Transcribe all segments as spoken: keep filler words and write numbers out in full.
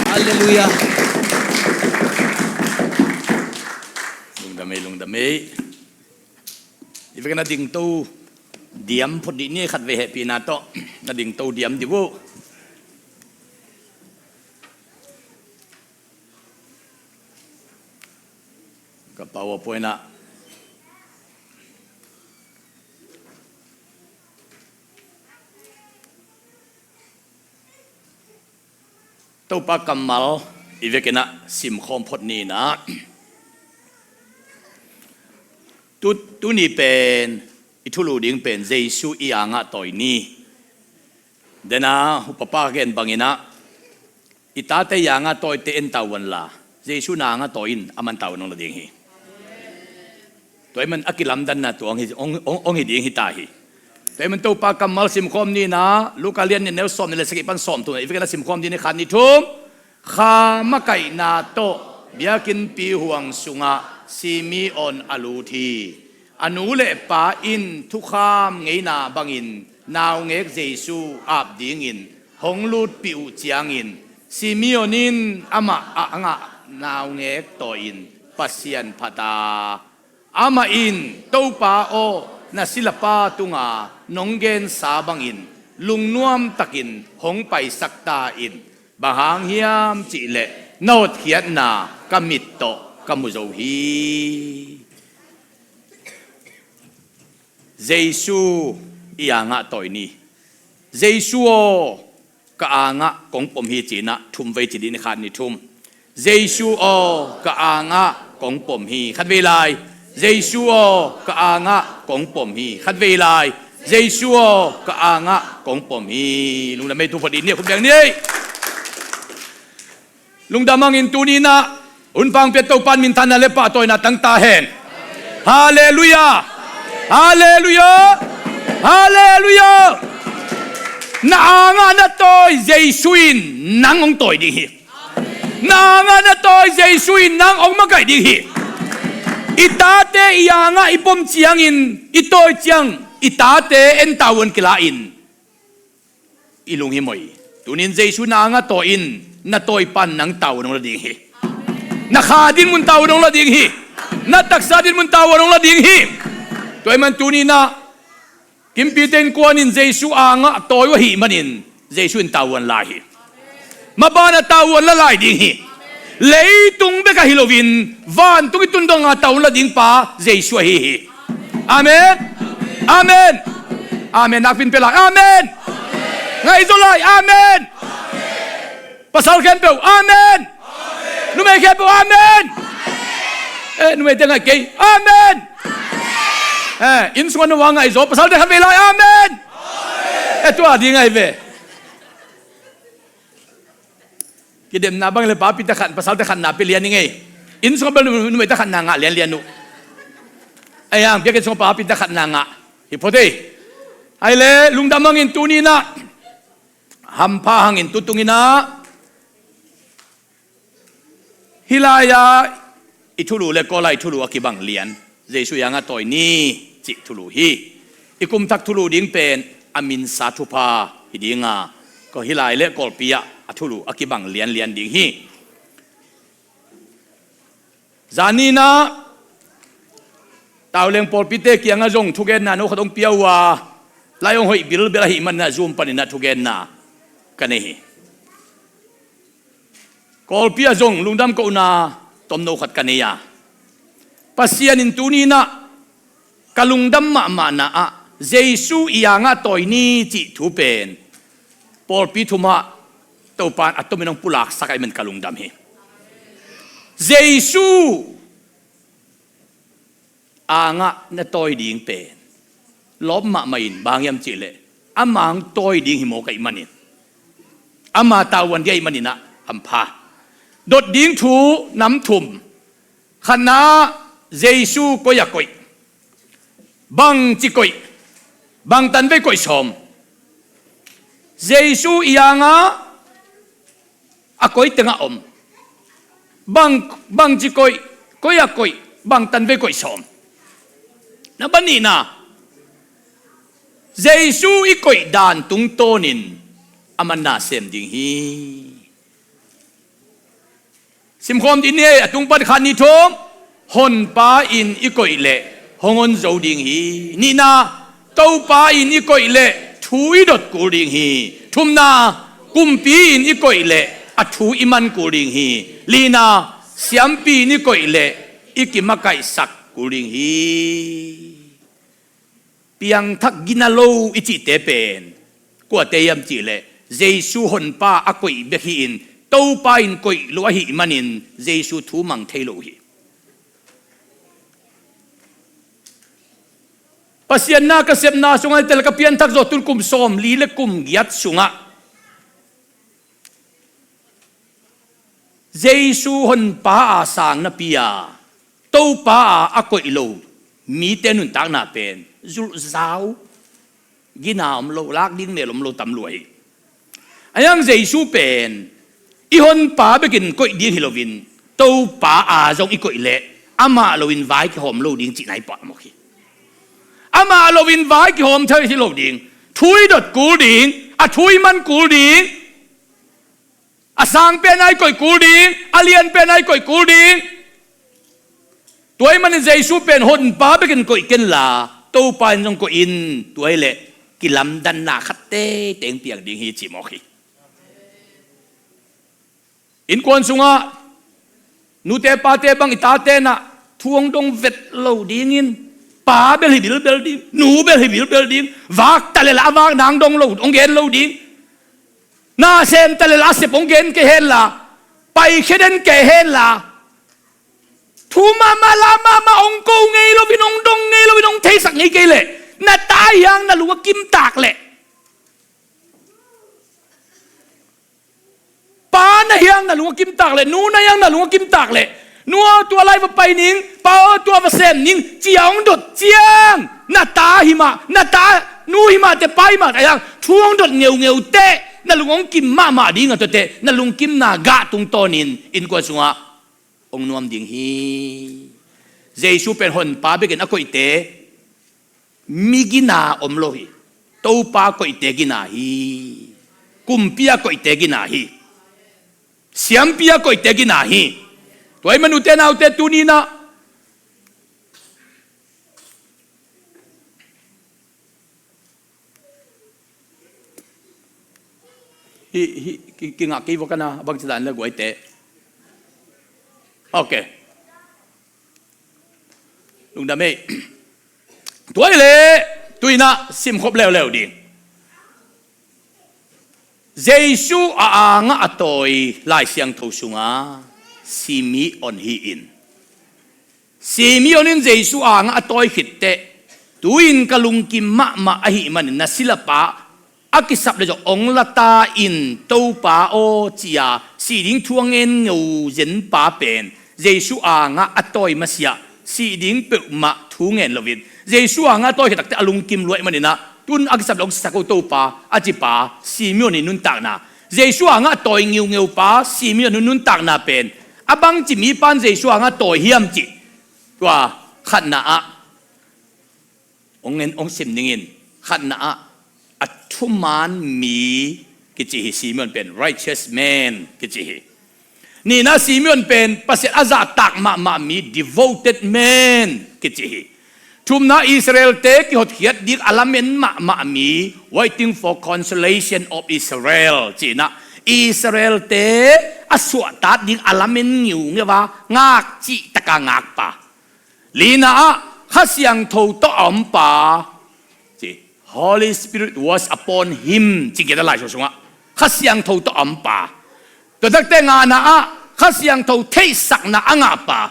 Halleluiah. Lungdam ei, lungdam ei. I vek na dingto diam phot dih ni, khat vei hehpihna tawh na dingto diam dih uh. Ka PowerPoint ah Topa kammal i vekin ah simkhawm phot ni in ah. Tu, tuni pen i thulu ding pen Jesu i angah tawi ni. Dena upapa gen bangin ah, i tate i angah tawite en ta uh an la, Jesu na angah tawi in, aman tawi in hong la ding hi. Tua ahih man a kilamdanna tua hong hi, hong, hong, hong hi ding hi ta hi. Tua ahih man Topa kammal simkhawm ni in ah, Luka lian nih, neu sawmnih le sagih pan sawmthum, i vekin ah simkhawm ding ni, khat, nih, thum. Kha makaihna tawh biakinnpi huang sungah Simeon a lut hi. A nu le pa in thukham ngeina bangin naungek Jesu ap dingin hong lutpih uh ciangin, Simeon in amah a angah naungek tawi in Pasian phat a, amah in, "Topa aw, na silapa tunga nong gensa bangin lungnuam takin hong paisak ta in. Bang hang hiam cih leh na hotkhiatna ka mit tawh ka mu zo hi." Jesu i angah tawi ni. Jesu aw, ka angah kong pom hi, ci-in ah thum vei ci dih ni, khat, nih, thum. Jesu aw, ka angah kong pom hi. Khat vei lai. Jesu aw, ka angah kong pom hi. Khat vei lai. Jesu aw, ka angah kong pom hi. Lungdam ei, tu phot dih ni, khut beng ni. Lungdam hangin tuni in ah hun pang pia Topa in minthanna le pahtawina tang ta hen. Halleluiah! Halleluiah! Halleluiah! Na angah na tawi Jesu in nang hong tawi ding hi. Na angah na tawi Jesu in nang hong makaih ding hi. I tate i angah i pom ciangin, i tawi ciang, i tate en ta uh an kila in, i lunghimawh hi. Tunin Jesu na angah tawi in, na tawipa in nang tawi in hong la ding hi. Na kha dinmun tawi in hong la ding hi. Na taksa dinmun tawi in hong la ding hi. Tua ahih man tuni in ah Kimpite Innkuan in Jesu angah tawi uh ahih manin Jesu in tawi in la hi. Maban a tawi in la lai ding hi. Leitung bek ahi loin vantung i tun dong a tawi in la ding pa Jesu ahi hi. Amen. Amen. Amen. Nakpi in pia lai. Amen. Ngaihzaw lai. Amen. Pasal khempeuh. Amen. Numei khempeuh. Amen. Eh, numeite ngaih kei. Amen. Eh, inn sungah numei ngaihzaw. Pasalte khat vei lai. Amen. Eh, tua ding ahi ve. Kidemna bang le papi ta khat, pasalte khatna pia lian ing ei. Inn sungah bel numei ta khatna ngah lianlian uh. Ei ang, biakinn sungah papi ta khatna ngah hi phot ei. Ahih leh lungdam hangin tuni in ah, hampha hangin tutung in ah, hih lai-ah i thulu le Kawl-ah i thulu a kibang lian, Jesu i angah tawi ni cih thulu hi. I kumthak thulu ding pen a minsa thupha hi ding a, ko hih lai le Kawlpi-ah a thulu a kibang lianlian ding hi. Zan ni in ah Tauleng pawlpite kiangah zong thugenna no khat hong pia uh a, lai hong hoih bilbel ahih manin ah Zoom panin ah thugenna ka nei hi. Kawlpi ah zong lungdam kohna tomno khat ka nei a, Pasian in tuni in ah ka lungdam mahmahna ah Jesu i angah tawi ni cih thu pen pawlpi thumah Topa in a tomin hong pulaksak ahih manin ka lungdam hi. Jesu angah na tawi ding pen lawp mahmah in, bang hiam cih leh ama hong tawi ding hi mawk ahih manin, ama tavuan ding ahih manin ah hampha. Dot ding thu nam thum. Khatna, Jesu koi-ah koih, bangci koih, bang tanvei koih sawm. Jesu i angah a koi tengah om, bang, bangci koih, koi-ah koih, bang tanvei koih sawm. Na banihna, Jesu i koih dan tungtawnin aman na sem ding hi. Simkhawm dih ni ei, a tung pan khat, nih, thum. Honpa in i koih leh hong hon zo ding hi. Nihna, Topa in i koih leh thu i dot kul ding hi. Thumna, kumpi in i koih leh a thu i man kul ding hi. Lina, siampi in i koih leh i kimakaihsak kul ding hi. Piangthak gina lo i cihte pen kuate hiam cihleh, Jesu Honpa a koih bek hi-in, Topa in koih lo ahih manin Jesu thu mang thei lo hi. Pasian na ka sepna sungah tel ka pianthak zawh tun kum sawmli le kum giat sungah Jesu Honpa a sang napi-a, Topa a a koih lo mite nuntakna pen zulhzau, gina om lo, lak ding mel om lo tam lua hi. Ahi hang Jesu pen i Honpa bekin koih ding hi loin, Topa a zong i koih leh amah loin vai kihawm lo ding cihna hi pah mawk hi. Amah loin vai kihawm thei hi lo ding. Thu i dot kul ding, a thu i man kul ding. A sang pen a i koih kul ding, a lian pen a i koih kul ding. Tua ahih manin Jesu pen Honpa bekin koih kenla, Topa in zong koih in, tua hileh kilamdanna khat teitei piang ding hi ci mawk hi. Innkuan sungah nute pate bang i tate nah thu hong dong vet lo dingin, pa bel hi bilbel ding, nu bel hi bilbel ding, vak ta lel a vak nang dong lo, hong gen lo ding. Na sem ta lel a sep hong gen kei henla, paikhia den kei henla, thu mahmah la mahmah hong ko ngei loin, hong dong ngei loin, hong theisak ngei kei leh, na ta hiang na lung a kimtak leh, pa na hiang na lung a kimtak leh, nu na hiang na lung a kimtak leh, nu aw tua lai va pai ning, pa aw tua va sem ning, ci-a hong dot ciang, na ta hi mah, na ta, nu hi mah teh, pa hi mah teh, a hiang thu hong dot ngeungeu teh, na lung hong kim mahmah ding a, tua teh na lungkimna gah tungtawnin innkuan sungah hong nuam ding hi. Jesu pen Honpa bekin a koihte mi gina om lo hi. Topa koihte gina hi. Kumpi a koihte gina hi. Siampi a koihte gina hi. Tua ahih manin ute naute, tuni-in ah hi, hi, ki, kingah kei vua ka na, a bangci dan le guaite. Ok. Lungdam ei. Tua hileh, tu-in ah simkhop leuleu ding. Jesu a angah a tawi Lai Siangtho sunga Simeon hi-in, Simeon in Jesu angah a tawi khit teh, tu-in ka lungkim mahmah ahih manin na silapa a kisap leh zong hong la ta in, Topa aw, ci-a sih ding thu a ngen ngeu zenpa pen Jesu angah a tawi masiah, sih ding peuhmah thu ngen loin, Jesu angah a tawi khit tak teh a lungkim lua ahih manin ah, tu-in a kisap leh hong sisak o Topa, a cipa Simeon i nuntakna. Jesu angah a tawi ngeungeu pa Simeon i nuntakna pen a bangci mipa in Jesu angah a tawi hiam cih, tua khatna ah hong ngen, hong sim ning in, khatna ah a thuman mi kici hi. Simeon pen righteous man kici hi. Nihna, Simeon pen Pasian a zahtak mahmah mi, devoted man kici hi. Thumna, Israel-te kihotkhiat ding a lamen mahmah mi, waiting for consolation of Israel, ci-in ah Israel-te a suahtak ding a lamen ngeungeu a ngak, cihtak a ngakpa. Lina ah Kha Siangtho tawh a ompa, ci, Holy Spirit was upon him, ci ngiat a Laisiangtho sungah. Kha Siangtho tawh a ompa. Tua tak teh ngana ah Kha Siangtho theihsakna a ngahpa,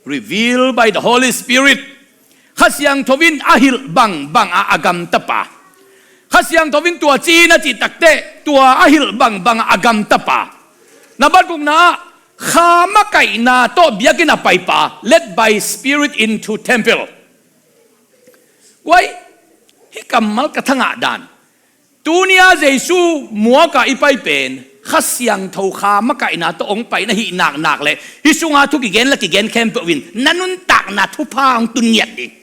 revealed by the Holy Spirit. Kha Siangtho in a hilh bangbang a a gamtapa. Kha Siangtho in tua ci-in a cih tak teh tua a hilh bangbang a a gamtapa. Na bat gukna ah, kha makaihna tawh biakinn a paipa, led by Spirit into temple. Guai, hih kammal ka thangah dan. Tuni-a Jesu muak a i pai pen Kha Siangtho kha makaihna tawh hong pai na hih naknak leh, hih sunga thu kigen le kigen khempeuh in na nuntakna thupha hong tun ngiat ding.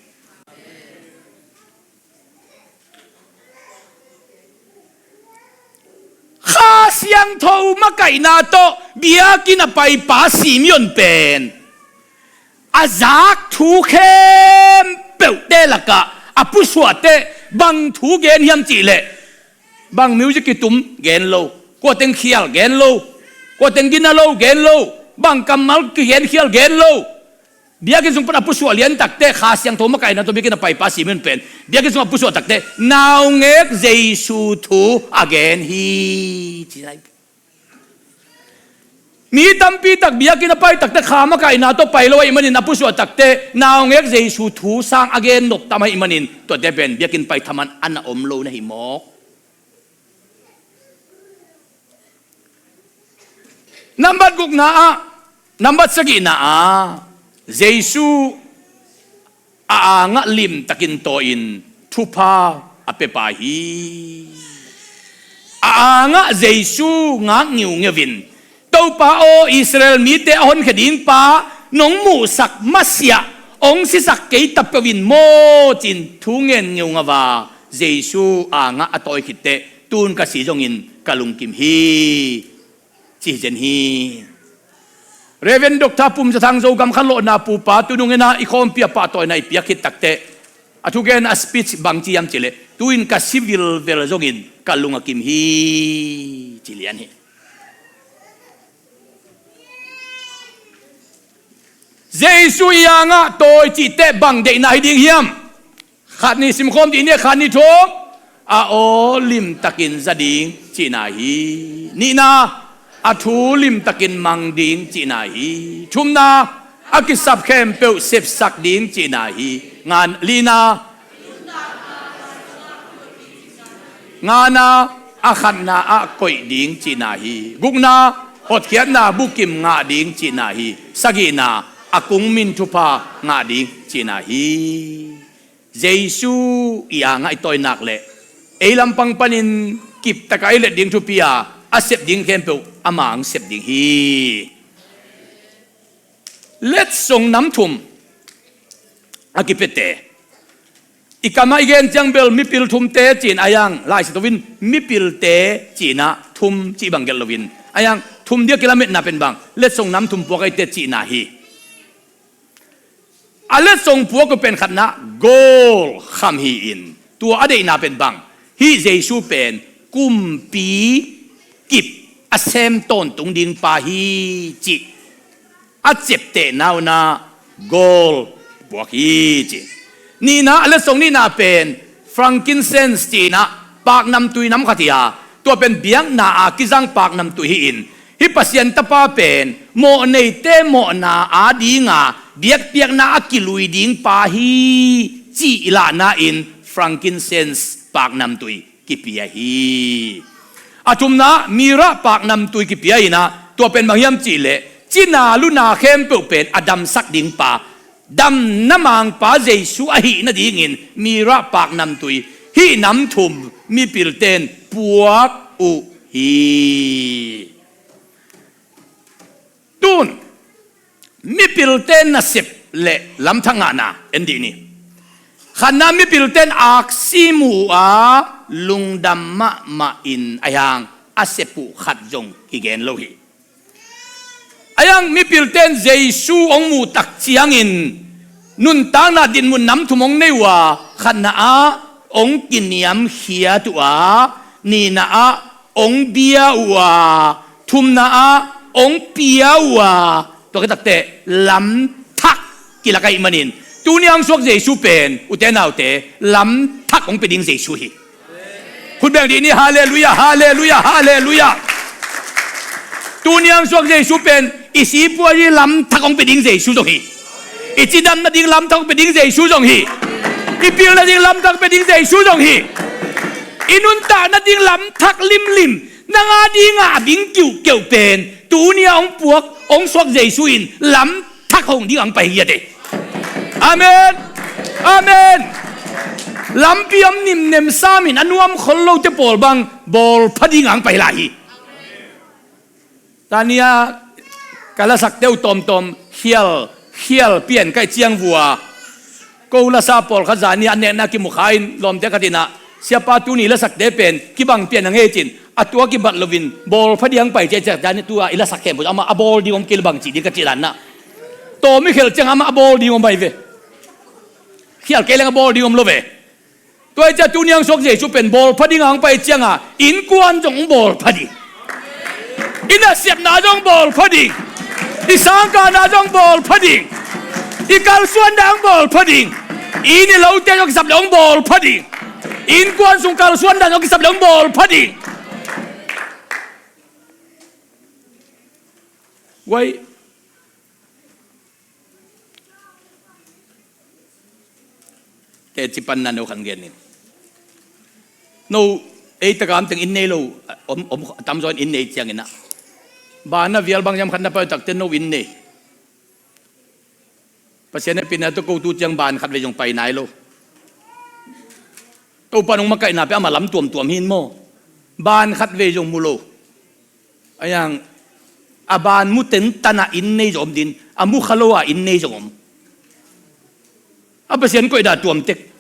Kha Siangtho makaihna tawh biakinn a paipa Simeon pen a zak thu khempeuhte lakah a pusuahte bang thu gen hiam cihleh, bang music kitum gen lo, kua teng khial gen lo, kua teng gina lo gen lo, bang kammal kigen khial gen lo. Biakinn sung pan a pusuah lian takte, Kha Siangtho makaihna tawh biakinn a paipa Simeon pen biakinn sung a pusuah takte naungek Jesu thu a gen hi, ci nai. Mi tampi tak biakinn a pai takte kha makaihna tawh pai lo ahih manin, a pusuah takte naungek Jesu thu sang a gen nop tam ahih manin, tuate pen biakinn pai thaman a na om lo na hi mawk. Nambat gukna ah, nambat sagihna ah, Jesu a angah limtakin tawi-in thupha a pepa hi. A angah Jesu ngak ngiungeuin, Topa aw, Israel mite a honkhia ding pa nong muhsak masiah hong sisak kei ta peuhin maw, ci-in thu ngen ngeungau a, Jesu angah a tawi khitteh tun ka si zongin ka lungkim hi, ci hi zen hi. Reverend Doctor Pum Za Thang Zogam khanlawhna pupa tunung ena i khawmpi a pahtawina i piak khit takteh a thugen a speech bang ci hiam cihleh, tu-in ka si vilvel zongin ka lung a kim hi, ci lian hi. Jesu i angah tawi cihteh bang deihna hi ding hiam? Khat ni simkhawm dih ni, khat ni thum. A aw limtakin za ding cihna hi. Nihna, a thu limtakin mang ding cihna hi. Thumna, a kisap khempeuh sepsak ding cihna hi. Ngan, lina, ngana, a khatna ah koih ding cihna hi. Gukna, hotkhiatna bukim ngah ding cihna hi. Sagihna, a kungmin thupha ngah ding cihna hi. Jesu i angah i tawi nak leh ei lampang panin kiptaka i let ding thupi a, a sep ding khempeuh amah hong sep ding hi. Letsong nam thum a kipiate, i kamah i gen ciang bel mipil thumte ci-in a hiang, Lai Siangtho in mipilte ci-inah thum cih bang gelh loin, a hiang thum dia kilametna pen bang, letsong nam thum puak eite cihna hi. A letsong puak uh pen khatna goal kham hi-in, tua a deihna pen bang, hih Jesu pen kumpi kip a sem tawntung ding pa hi cih a ciaptehna unah goal puak hi ci. Nihna, a letsong nihna pen frankincense ci-inah paknamtui nam khat hi a, tua pen biakna a kizang paknamtui hi-in, hih Pasian tapa pen mawhneite mawhna a dinga biakpiakna a kilui ding pa hi cih i lahna in frankincense paknamtui kipia hi. A thumna mirah paknamtui kipia inah, tua pen bang hiam cihleh cina luna khempeuh pen a damsak ding pa, damna mangpa Jesu ahih nadingin mirah paknamtui hih nam thum mipilten puak uh hi. Tun mipilten nasep le lamthak ngahna en dih ni. Khatna, mipilten aksi mu uh a lungdam mahmah in a hiang a sep uh khat zong kigen lo hi. A hiang mipilten Jesu hong muh tak ciangin nuntakna dinmun nam thum hong nei uh a, khatna ah hong kiniamkhiat uh a, nihna ah hong bia uh a, thumna ah hong pia uh a, tua khit takteh lamthak kilak ahih manin, tuni a hong suak Jesu pen, ute naute, lamthak hong pia ding Jesu hi. Khut beng dih ni, halleluiah, halleluiah, halleluiah. Tuni a hong suak Jesu pen i sipuazi lamthak hong pia ding Jesu zong hi. I cidam nading lamthak hong pia ding Jesu zong hi. I pil nading lamthak hong pia ding Jesu zong hi. I nuntak nading lamthak limlim, nang a dingah a bing kiuhkeuh pen tuni a hong puak, hong suak Jesu in lamthak hong ding a hong pai hi a te. Amen. Amen. Lampi om nimnem samin a nuam khol lote pawl bang bawlpha ding a hong pai lai hi. Tania ka lasakte uh tawmtawm khial, khial pian kaih ciang vua, ko lasa pawlkhat zani a nekna kimukha in lawmte khat inah, siapa tuni lasakte pen kibang pian a ngei cin, A tua kibat loin bawlpha ding hong pai ciahciah dan tu a i lasak khempeuh amah a bawl ding om kei le bang cih ding ka cih dan na. Tawm i khelh ciang amah a bawl ding om ahi ve. Khial kei leng a bawl ding om lo ve. Tua hi ciah tuni hong suak Jesu pen bawlpha ding a hong pai cianga innkuan zong hong bawlpha ding. I nasepna zong hong bawlpha ding. I sangkahna zong hong bawlpha ding. I kalsuanna hong bawlpha ding. I inn i lote zong kisap le hong bawlpha ding. Innkuan sung kalsuanna zong kisap le hong bawlpha ding. Guai. Teci panna no khan genin. No, ei takam teng inn nei lo, om, om, a tamzaw in inn nei ciangin ah. Ban a vial bang hiam khat na pai takte no inn nei. Pasian hehpihna tawh ko tu ciang ban khat vei zong pai nai lo. Topa nong makaihna pia amah lam tuamtuam hin maw. Ban khat vei zong mu lo. A yang a ban mu tentan a inn nei zong om din, a mu kha lo a inn nei zong om. A Pasian koihna tuam tek.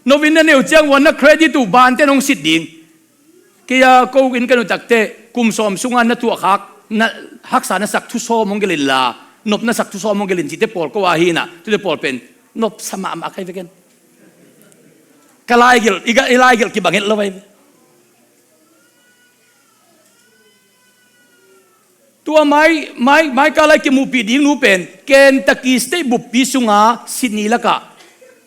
No inn na nei uh ciang wan na credit uh ban ten hong sit ding. Kei a ko inn ka nu takte kum sawm sunga na tuahkhak na haksa na sak thu sawm hong gelin la nop na sak thu sawm hong gelin cihte pawl ko a hi na tute pawl pen nop sa mahmah kai veken. Ka laigelh, i ga, i laigelh kibang het lo vai. Tua mai, mai, mai ka lai kimuhpih ding nu pen Kentucky State buppi sunga Sydney lakah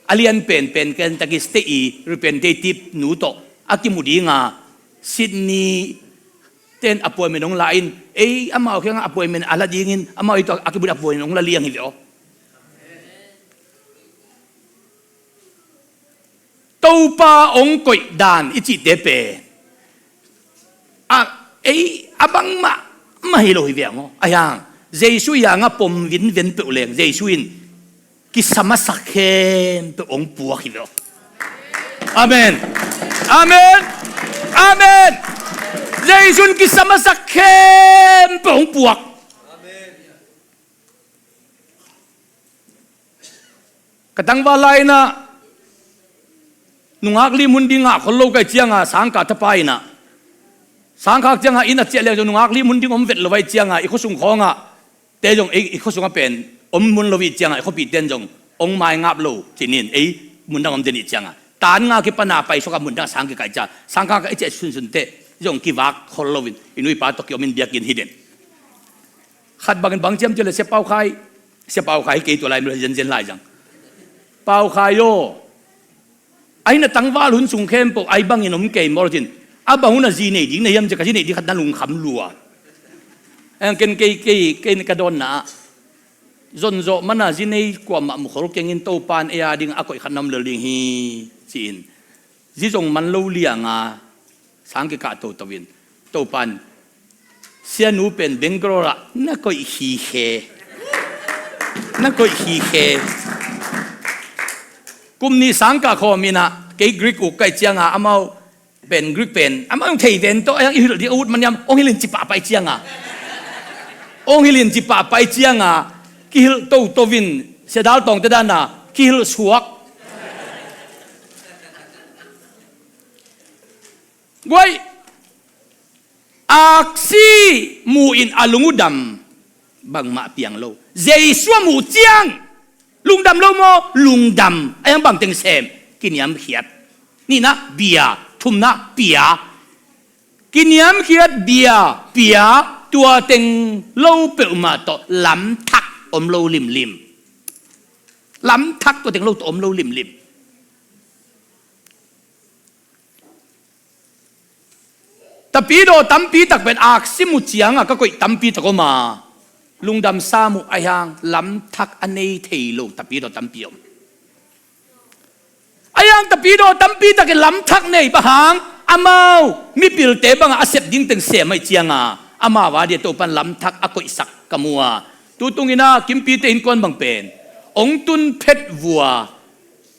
a lian penpen Kentucky State i representative nu tawh a kimu dinga Sydney ten appointment hong la in ei amau kiangah appointment a la dingin amau i tawh a kimu ding appointment hong la liang hi ve aw. Topa hong koih dan i cihte pen a, ei, a bangmah mah hi lo hi viang aw. A hiang Jesu i hangah pom vinven peuh leng Jesu in kisam a sak khempeuh hong puak hi ve aw. Amen. Amen. Amen. Jesu in kisam a sak khempeuh hong puak. Ka tangval lai-inah nungak lim hun ding ngah khol lo kai cianga sangkah tapa inah sangkhak cianga inn a ciah liang zong nungak lim hun ding om vet lo vai cianga i khuasung khawngah te zong i, i khuasungah pen om mun lo i cianga i khuapihten zong ong maingap lo cinin ei mundang om den i cianga tan nga kipana paisuakah mundang sang kikaih cia sangkhak i ciah sunsun teh zong kivak khol loin i nuipa tawh kiom in biakinn hi den. Khat bangin bang ciam ciah le sia pau khai Sia Pau Khai kei tua lai mil zenzen lai zang. Pau Khai aw. Ai na tangval hun sung khempeuh ai bangin om kei mawl cin. A bang hun a zi nei ding na hiam cia ka zi nei ding khat na lungkham lua. Ang ken kei kei kei ka dawnna ah. Zonzawh mana zi nei kuamah mukhol kengin Topan ei a ding a koih khat na om lel ding hi. Ci-in. Zi zong man lo lianga sang kikah toto in Topan sianu pen Bangalore ah na koih hi khe. Na koih hi khe. Kum nih sangkah khawm inah kei Greek uk kaih cianga amau pen Greek pen amau hong thei ven tawh a hiang i hilh dih a ut maniam hong hilhin cipah pai cianga hong hilhin cipah pai cianga kihilh toto in siadal tawngte dana kihilh suak. Guai aksi mu in a lung uh dam bangmah piang lo. Jesu a muh ciang lungdam lo maw? Lungdam. A yang bangteng sem kiniamkhiat. Nihna bia, thumna pia. Kiniamkhiat bia pia tua teng lo peuhmah tawh lamthak om lo limlim. Lamthak tua teng lo tawh om lo limlim. Tapidaw tampi tak pen aksi mu cianga ka koih tampi tak om a lungdam sa mu a hiang lamthak a nei thei lo tapidaw tampi om. A hiang tapidaw tampi takin lamthak nei bang hang amau mipilte bangah a sep dingteng sem aih cianga amau a dia Topan lamthak a koihsak ka mu a tutung inah kimpite innkuan bang pen ong tun phet vua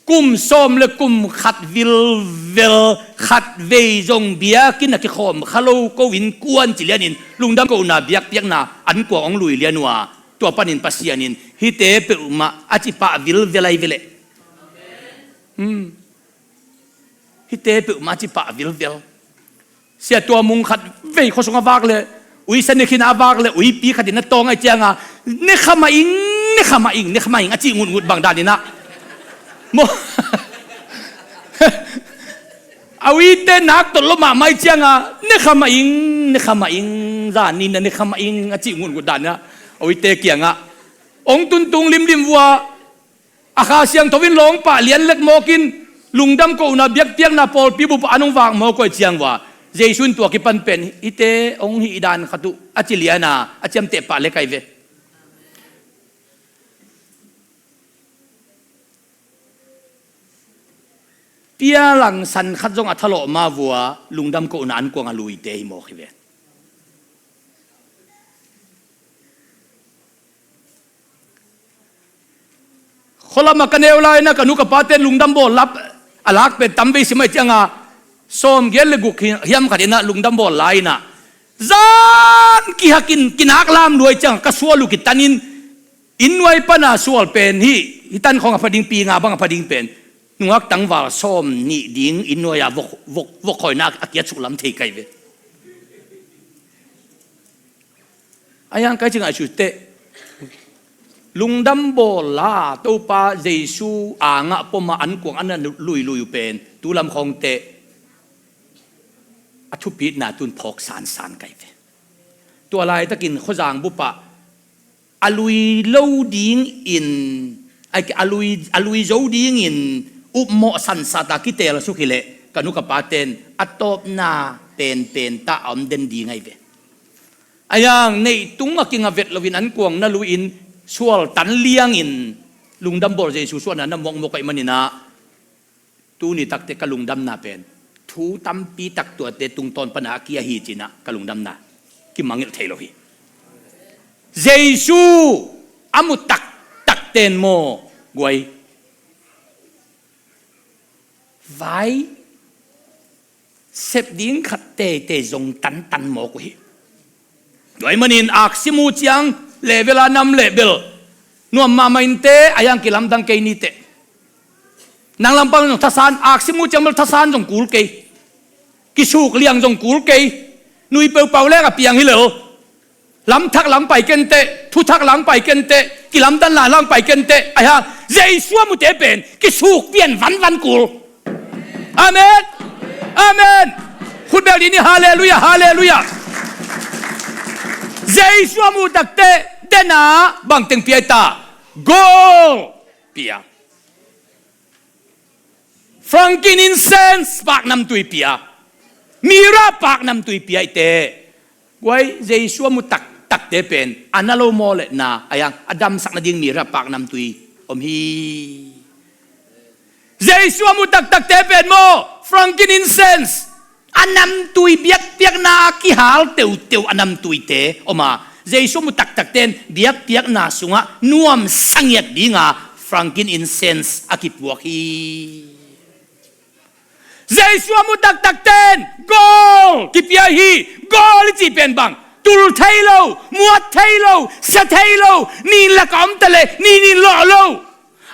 kum sawm le kum khat vilvel khat vei zong biakinn a kikhawm kha lo ko innkuan ci lianin lungdam kohna biakpiakna an kuang ong lui lian uh a tua panin Pasian in hihte peuhmah a cipah vilvel ahi veleh. Hmm. Hihte peuhmah ci pah vilvel. Sia Tua Mung khat vei khuasung a vak le, uisa ne khin a vak le, uipi khat in a tawng ahih cianga, ne kha mah ing, ne kha mah ing, ne kha mah ing a cih ngutngut bang dan in ah. Maw. A uite nak tawh lo mahmah ahih cianga, ne kha mah ing, ne kha mah ing, zan ni na ne kha mah ing a cih ngutngut dan in ah. A uite kiangah ong tuntung limlim vua, a Kha Siangtho in lawngpah lian lek mawkin, lungdam kohna biakpiakna pawlpi bup ah an hong vak mawk uh ahih ciang vua, Jesu in tua kipan pen hihte hong hih dan khat uh a ci liana a ciamteh pah lek ahi ve. Pialangsan khat zong a thalawh ma vua, lungdam kohna an kuang a luite hi mawk hi ve. Khualam ah ka neu lai-in ah ka nu ka pate lungdam bawl lap a lak pen tam vei sim ahih cianga, sawmgiat le guk hi-, hiam khat in ah lungdam bawl lai-in ah, zan kihakin kinak lam luai ciang ka sual uh kitanin, inn nuai pana sual pen hih, hih tan khawng a pha ding, pi nga bang a pha ding pen, nungak tangval sawmnih ding inn nuai-a vok, vok, vok khawina a kiat suk lam thei kai ve. A hiang kai cingah suteh, lungdam bawl la Topa Jesu angah pom a an kuang an a luilui uh pen, tu lam khawngteh a thupitna tun phawk sansan kai ve. Tua laitakin khuazang bup ah a lui lo dingin, a, a lui, a lui zo dingin upmawh sansat a kiteel suk hileh ka nu ka paten a tawpna penpen tah a om den ding ahi ve. A hiang neih tung a kinga vet loin an kuang na lui-in sual tan liangin lungdam bawl Jesu suahna na muakmuak ahih manin ah, tuni takte ka lungdamna pen thu tampi tak tuate tungtawn pana a kia hi ci-in ah ka lungdamna kimangngilh thei lo hi. Jesu a mu taktakte in maw, guai, vai sep ding khat teitei zong tantan mawk uh hi. Tua ahih manin aksi mu ciang level a nam leh bel nuam mahmah inteh, a hiang kilamdang kei niteh. Nang lampang zong thasan, aksi mu ciang bel thasan zong kul kei. Kisuk liang zong kul kei. Nui peupau leng a piang hi lo. Lamthak lang pai kenteh, thuthak lang pai kenteh, kilamdan la lang pai kenteh. A hiang Jesu a mute pen kisuk pian vanvan kul. Amen. Amen. Khut beng dih ni, halleluiah, halleluiah. Jesu a mu takte dena bangteng pia i ta? Gold pia. Frankincense paknamtui pia. Mira paknamtui pia i te. Guai, Jesu a mu taktakte pen a na lo maw leh na, a hiang a damsak nading mira paknamtui om hi. Jesu a mu taktakte pen maw, frankincense, a namtui biakpiakna a kihal teuteu a namtuite om a, Jesu a mu taktakte in biakpiakna sungah nuamsa ngiat dinga frankincense a kipuak hi. Jesu a mu taktakte in gold kipia hi. Gold i cih pen bang? Tul thei lo, muat thei lo, sia thei lo, nin lakah om ta leh nin in lawh lo.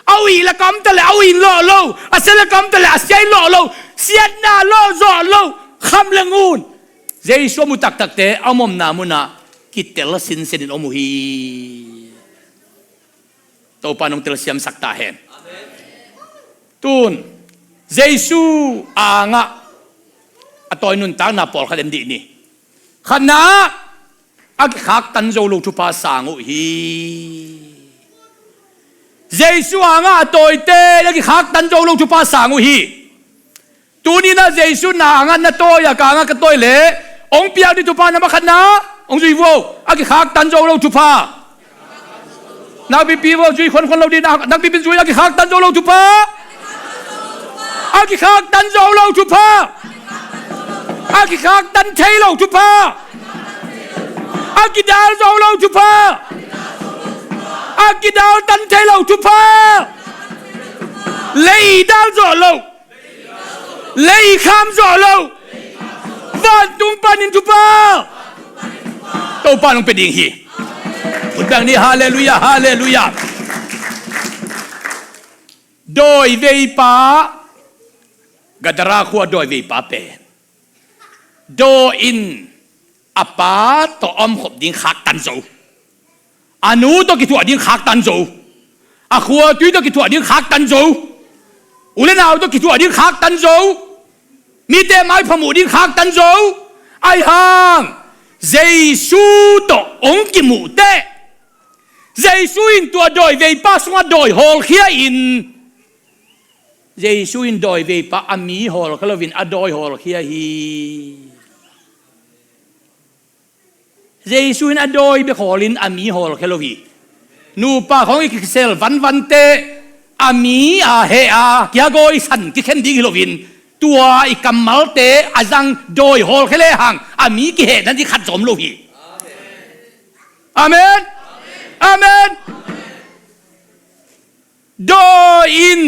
A uih lakah om ta leh a uih in lawh lo, a sia lakah om ta leh a sia in lawh lo, siatna lawh zawh lo, kham le ngun. Jesu a mu taktakte a omomna munah kitel sinsen in om uh hi. Topa nong telsiamsak ta hen. Tun Jesu angah a tawi nuntakna pawlkhat en dih ni. Khatna, a kikhaktan zo lo thupha sang uh hi. Jesu angah a tawite a kikhaktan zo lo thupha sang uh hi. Tuni-in ah Jesu na angah na tawi a, ka angah ka tawi leh hong piak ding thupha, na ma khatna hong zui vo, a kikhaktan zo lo thupha. Nakpipi vo, zui khuankhuan lo ding, nakpipi in zui, a kikhaktan zo lo thupha. A kikhaktan zo lo thupha. A kikhaktan thei lo thupha. A kidal zo lo thupha. A kidal tan thei lo thupha. Lei dal zawh lo. Lei kham zawh lo. Vantung panin thupha. Topa nong pia ding hi. Khut beng ni, halleluiah, halleluiah. Dawi veipa Gadara khua dawiveipa pen daw in a pa tawh a omkhop ding khaktan zo, a nu tawh kithuah ding khaktan zo, a khuatui tawh kithuah ding khaktan zo, u le nau tawh kithuah ding khaktan zo, mite maipha muh ding khaktan zo. Aihang Jesu tawh hong kimuh teh, Jesu in tua dawiveipa sungah dawi hawlkhia in, Jesu in dawiveipa a mi hawlkhia loin a dawi hawlkhia hi. Jesu in a dawi bek hawlin a mi hawlkhia lo hi. Nupa khawng i kisel vanvante a mi a heh a kiagawi san kikhen ding hi loin, tua i kammalte a zang dawi hawlkhia lehang a mi kihehna ding khat zong om lo hi. Amen. Amen. Dawi in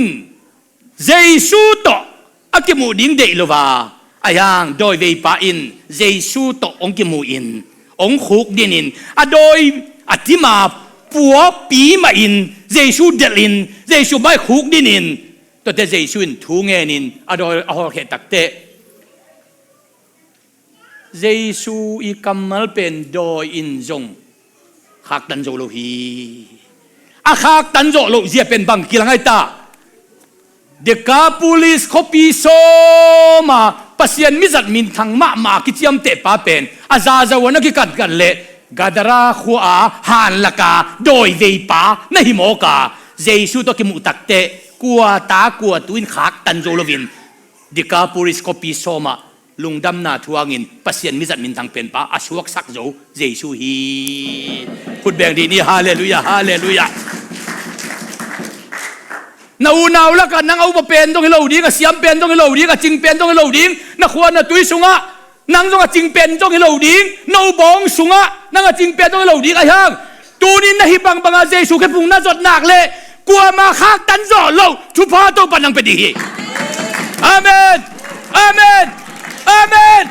Jesu tawh a kimuh ding deih lo a, aihang dawiveipa in Jesu tawh hong kimuh in, hong khukdin in, a dawi a tim a puapi mah in Jesu delh in, Jesu mai khukdin in, tuate Jesu in thu ngen in a dawi a hawlkhia takteh, Jesu i kammal pen dawi in zong khaktan zo lo hi. A khaktan zawh loh zia pen bang kilang ai ta? Dekapolis khuapi sawm a Pasian mizat minthang mahmah a kiciamtehpa pen a zazo a na kikatkat leh Gadara khua a hanlaka dawiveipa na hi mawk a, Jesu tawh kimuh takteh kua ta kua tu in khaktan zo loin Dekapolis khuapi sawm ah lungdamna thuangin Pasian mizat minthang penpa a suaksak zo Jesu hi. Khut beng dih ni, halleluiah, halleluiah. Na unau lakah nang a upa pen zong hi lo ding, a siam pen zong hi lo ding, a cing pen zong hi lo ding, na khua na tui sungah nang zong a cing pen zong hi lo ding, no bawng sungah nang a cing pen zong hi lo ding, aihang tuni na hih bangbangah Jesu khephung na zot nak leh kuamah khaktan zawh loh thupha Topa nang pia ding hi. Amen. Amen. Amen.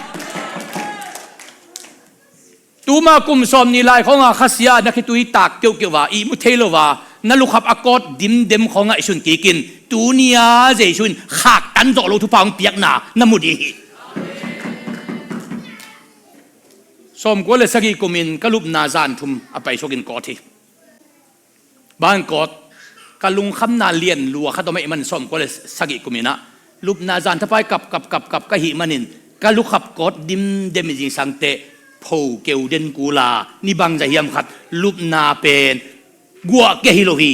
Tuma kum sawm nih lai khawnga khasia na khitui tak keuhkeuh a ihmu thei lo a na lukhap a kawt dimdem khawngah i sun kikin tuni-a Jesu in khaktan zawh loh thupha hong piakna na mu ding hi. Sawmkua le sagih kumin ka lupna zan thum a paisuakin kawt hi. Bang kawt, ka lungkhamna lian lua khat om ahih manin sawmkua le sagih kuminah lupna zan thapai kap kap kap kap ka hih manin ka lukhap kawt dimdem i zingsangteh pho keu den kula ni bangzah hiam khat lupna pen guah kia hi lo hi.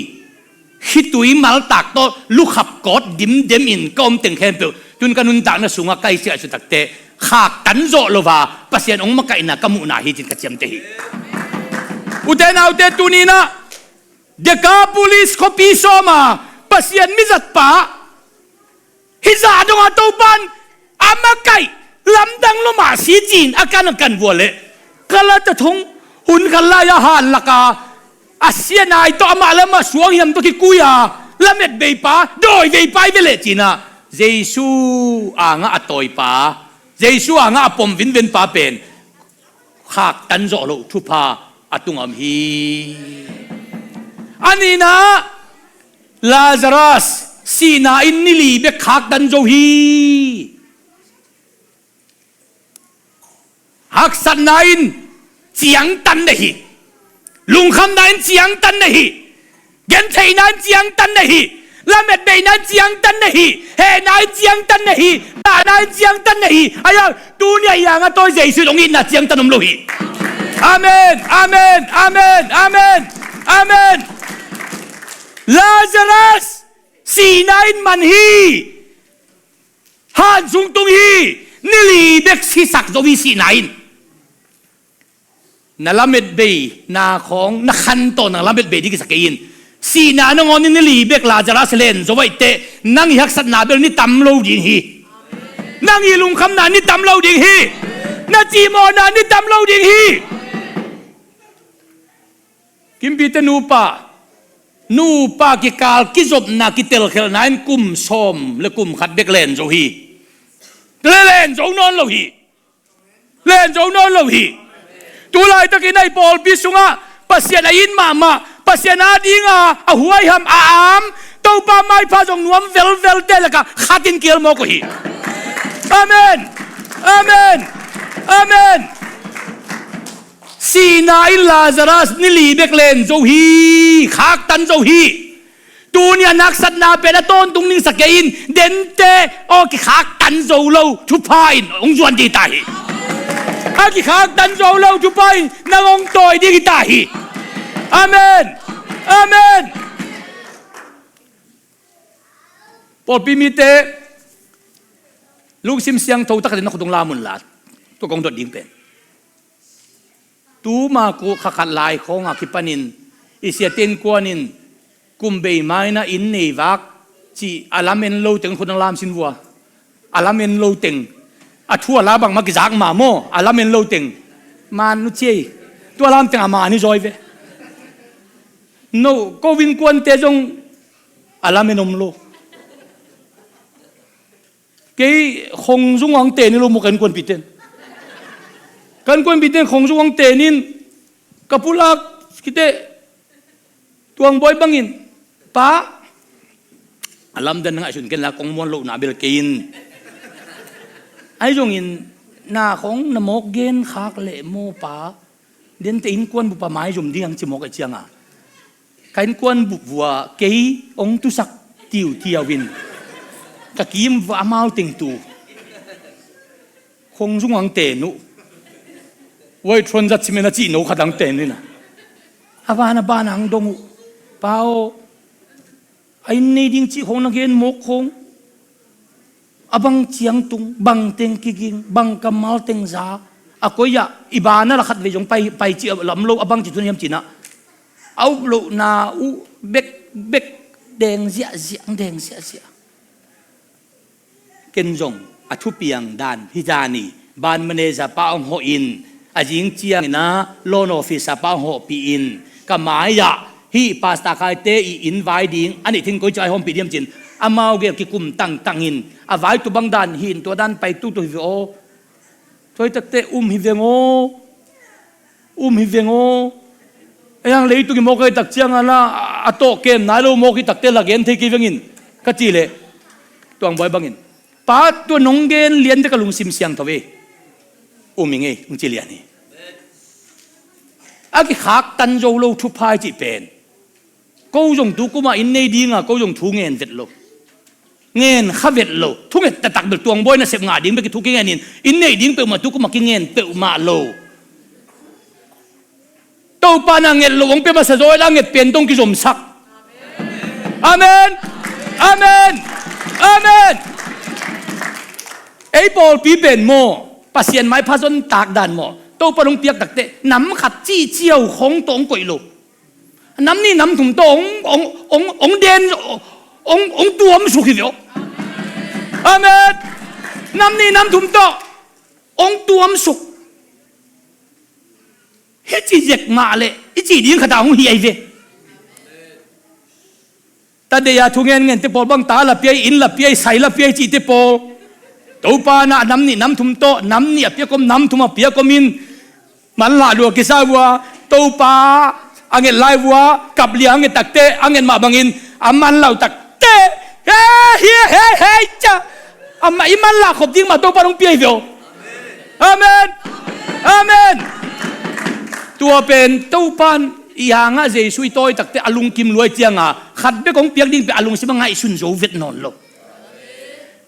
Khitui maltak tawh lukhap kawt dimdem in ka om teng khempeuh tun ka nuntakna sungah ka i siahsuh takteh khaktan zawh lo a Pasian hong makaihna ka muhna hi cin ka ciamteh hi. Ute naute tuninah Dekapolis khuapi sawma Pasian mizatpa hih zah dongah Topan a makaih lamdang lo mah si ci-in a kan a kan vua leh Kalata thong hun khat lai-a hanlaka a sia nai tawh amah le amah suang hiam tawh kikui-a lametbeipa dawiveipa i ve leh cinah Jesu angah a tawipa, Jesu angah a pom vinvenpa pen khaktan zawh loh thupha a tungah om hi. A nihna Lazarus sihna in ni li bek khaktan zo hi. Haksatna in ciangtan na hi. Lungkhamna in ciangtan na hi. Gentheihna in ciangtan na hi. Lametbeihna in ciangtan na hi. Hehna in ciangtan na hi. Tahna in ciangtan na hi. Aihang tuni a i angah tawi Jesu in hong itna ciangtan om lo hi. Amen. Amen. Amen. Amen. Amen. Lazarus sihna in man hi. Han sung tung hi. Ni li bek sisak zo hi sihna in. Na lametbei na khawng na khantawn na lametbei ding kisa kei in. Sihna nangawn in ni li bek Lazarus len zo aih teh nang i haksatna bel ni tam lo ding hi. Nang i lungkhamna ni tam lo ding hi. Na cimawhna ni tam lo ding hi. Kimpite nupa, nupa kikal kizopna kitelkhelhna in kum sawm le kum khat bek len zo hi. Le len zo nawn lo hi. Len zo nawn lo hi. Tulaitakin a i pawlpi sungah Pasian a it mahmah, Pasian a dinga a huaiham a am, Topa maipha zong nuam velvelte lakah khatin kial mawk uh hi. Amen. Amen. Amen. Sihna in Lazarus ni li bek len zo hi, khaktan zo hi. Tuni a naksatna pen a tawntung ning sa kei in, dente aw kikhaktan zo lo thupha in hong zuan ding ta hi. A kikhaktan zo lo thupha in nang hong tawi ding hi ta hi. Amen. Amen. Pawlpi mite, lungsim siangtho takin na khut hong lam un la, tua kong dot ding pen. Tuma kua kha khat lai khawngah kipanin i siate innkuan in kum bei mai-in inn nei vak cih a lamen lo teng khut hong lam sin vua. A lamen lo teng. A thu a la bangmah kizak mah maw, a lamen lo teng. Man nu ciei. Tua lam teng a man hi zaw ve. No, ko innkuante zong a lamen om lo. Kei khongzung ang ten hi lo maw, ka innkuanpihte in. Ka innkuanpihte in khongzung ang ten in ka pulak khit teh Tuangbawi bangin, "Pa, a lamdang na ngaihsun ken la, kong muan lohna bel kei in. Ahi zongin na khong na mawk gen khak leh maw pa, dente innkuan bup a maizum ding ang," ci mawk ahih ciangin ka innkuan bup vua kei hong tusak tiutiau in ka kim vua amau teng tu. Khongzung ang ten uh. Wai thuan zat simen a cih no khat ang ten uh in a, a ban a ban ang dong uh. Pa aw, a inn nei ding cih khong na gen mawk khong, a bang ciang tung, bang teng kiging, bang kammal teng za, a koi ah i ban a la khat vei zong pai, pai cih lam lo, a bang ci tun hiam cih na, a up lohna uh bek bek deng ziahziah, deng ziahziah. Ken zong a thupiang dan hi zani, ban manager pa hong hawh in, a zing ciangin a loan officer pa hong hawhpih in, ka mai-ah hih Pastor Khaite i inn vai ding a neih thing koi ci-a hong hawmpih diam cin, amau gel kikum tangtang in, a vai tu bang dan hi in, tua dan pai tutu hi ve aw. Tua hi takteh um hi veng aw. Um hi veng aw. Ei hang leitung i mawk a hi tak ciangin a, a tawh kem nai lo mawk hi takteh la gen thei kei veng in, ka cih leh Tuangbawi bangin, "Pa, tua nong gen lian teh ka lungsim siangtho hi. Um hi ngei," hong ci lian hi. A kikhaktan zo lo thupha i cih pen, ko zong tu kum ah inn nei ding a, ko zong thu ngen vet lo. Ngen kha vet lo. Thunget taktak bel Tuangbawi nasep ngah ding bek i thu kingen in, inn nei ding peuhmah tu kum ah kingen peuhmah lo. Topa in a nget loh hong pia masa zaw in, a nget pen tawh hong kizomsak. Amen. Amen. Amen. Ei pawlpi pen maw, Pasian maipha zon tak dan maw, Topa in hong piak takteh nam khat cihciau khong tawh hong koih lo. Nam nih nam thum tawh hong, hong, hong, hong den, hong, hong tuamsuk hi ve aw. Amen. Nam nih nam thum tawh hong tuamsuk. Hih ci zek mah leh i cih ding khat ah hong hi ahi ve. Ta deih a thu ngen ngen te pawl bang, ta la pia, inn la pia, sai la pia i cih te pawl, Topa in a nam nih nam thum tawh, nam nih a piak om, nam thum a piak om in, manlah lua kisa vua, Topa a nget lai vua, kap liang a nget takteh a nget mah bangin a manlah uh takteh, he, he, he, he, ca, amah i manlah khop ding mah Topa in hong pia hi ve aw. Amen. Amen. Tua pen Topa in i hangah Jesu i tawi takteh a lungkim lua ahih ciangin khat bek hong piak ding pen a lungsim a ngaihsun zo vet nawn lo.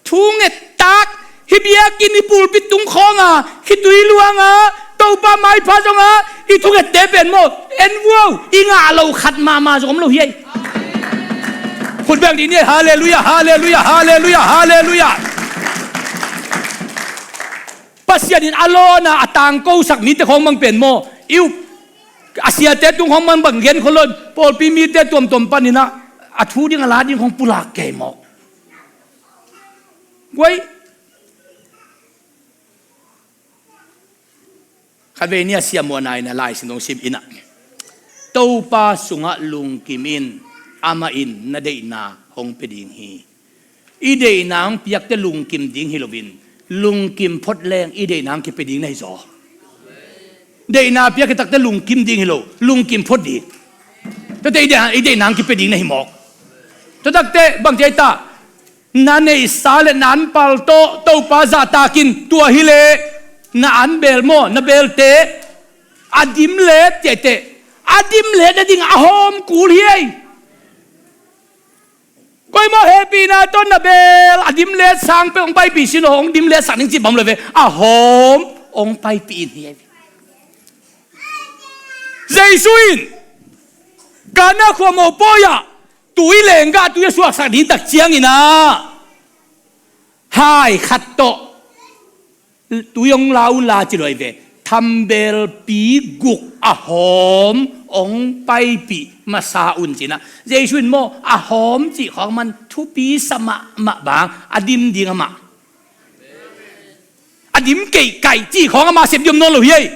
Thu nget tak, hih biakinn, hih pulpit tung khawng a, khitui luang a, Topa maipha zong a, i thungette pen maw, en vuau, i ngah loh khat mahmah zong om lo hi ei. Khut beng dih ni ei, halleluiah, halleluiah, halleluiah, halleluiah. Pasian in a lawn a, a tangkosak mite khawng bang pen maw, i up, a siate tung khawng bang, bang gen khol lo in, pawlpi mite tuamtuam panin a, a thu ding a la ding khawng pulak kei maw. Guai. Khatvei ni a siamuahna in a Lai Siangtho sim in a, Topa sungah lungkim in, amah in na deihna hong pia ding hi. I deihna hong piak teh lungkim ding hi loin, lungkim phot leng i deihna hong kipia ding na hi zaw. Deihna piak hi takteh lungkim ding hi lo, lungkim phot ding. Tua teh i deihna, i deihna hong kipia ding na hi mawk. Tua takteh bang ci ei ta? Na neihsa le na anpal tawh Topa zahtakin, tua hileh na anbel maw, na belte a dim let tehteh, a dim let nading a hawm kul hi ei. Koimah hehpihna tawh na bel a dim let sang peuh hong paipih sin aw, hong dim let sak ning cih bang lo ve, a hawm hong paipih in hi ei. Jesu in Kana khua mopawi ah tui lenggah tui a suaksak ding tak ciangin ah, hai khat tawh tui hong la un la ci lo hi ve. Thambelpi guk a hawm hong paipih masa un ci-in ah, Jesu in maw, a hawm cih khawng man thupi sa mahmah bang, a dim ding amah, a dim keihkaih cih khawng amah sep diam nawn lo hi ei.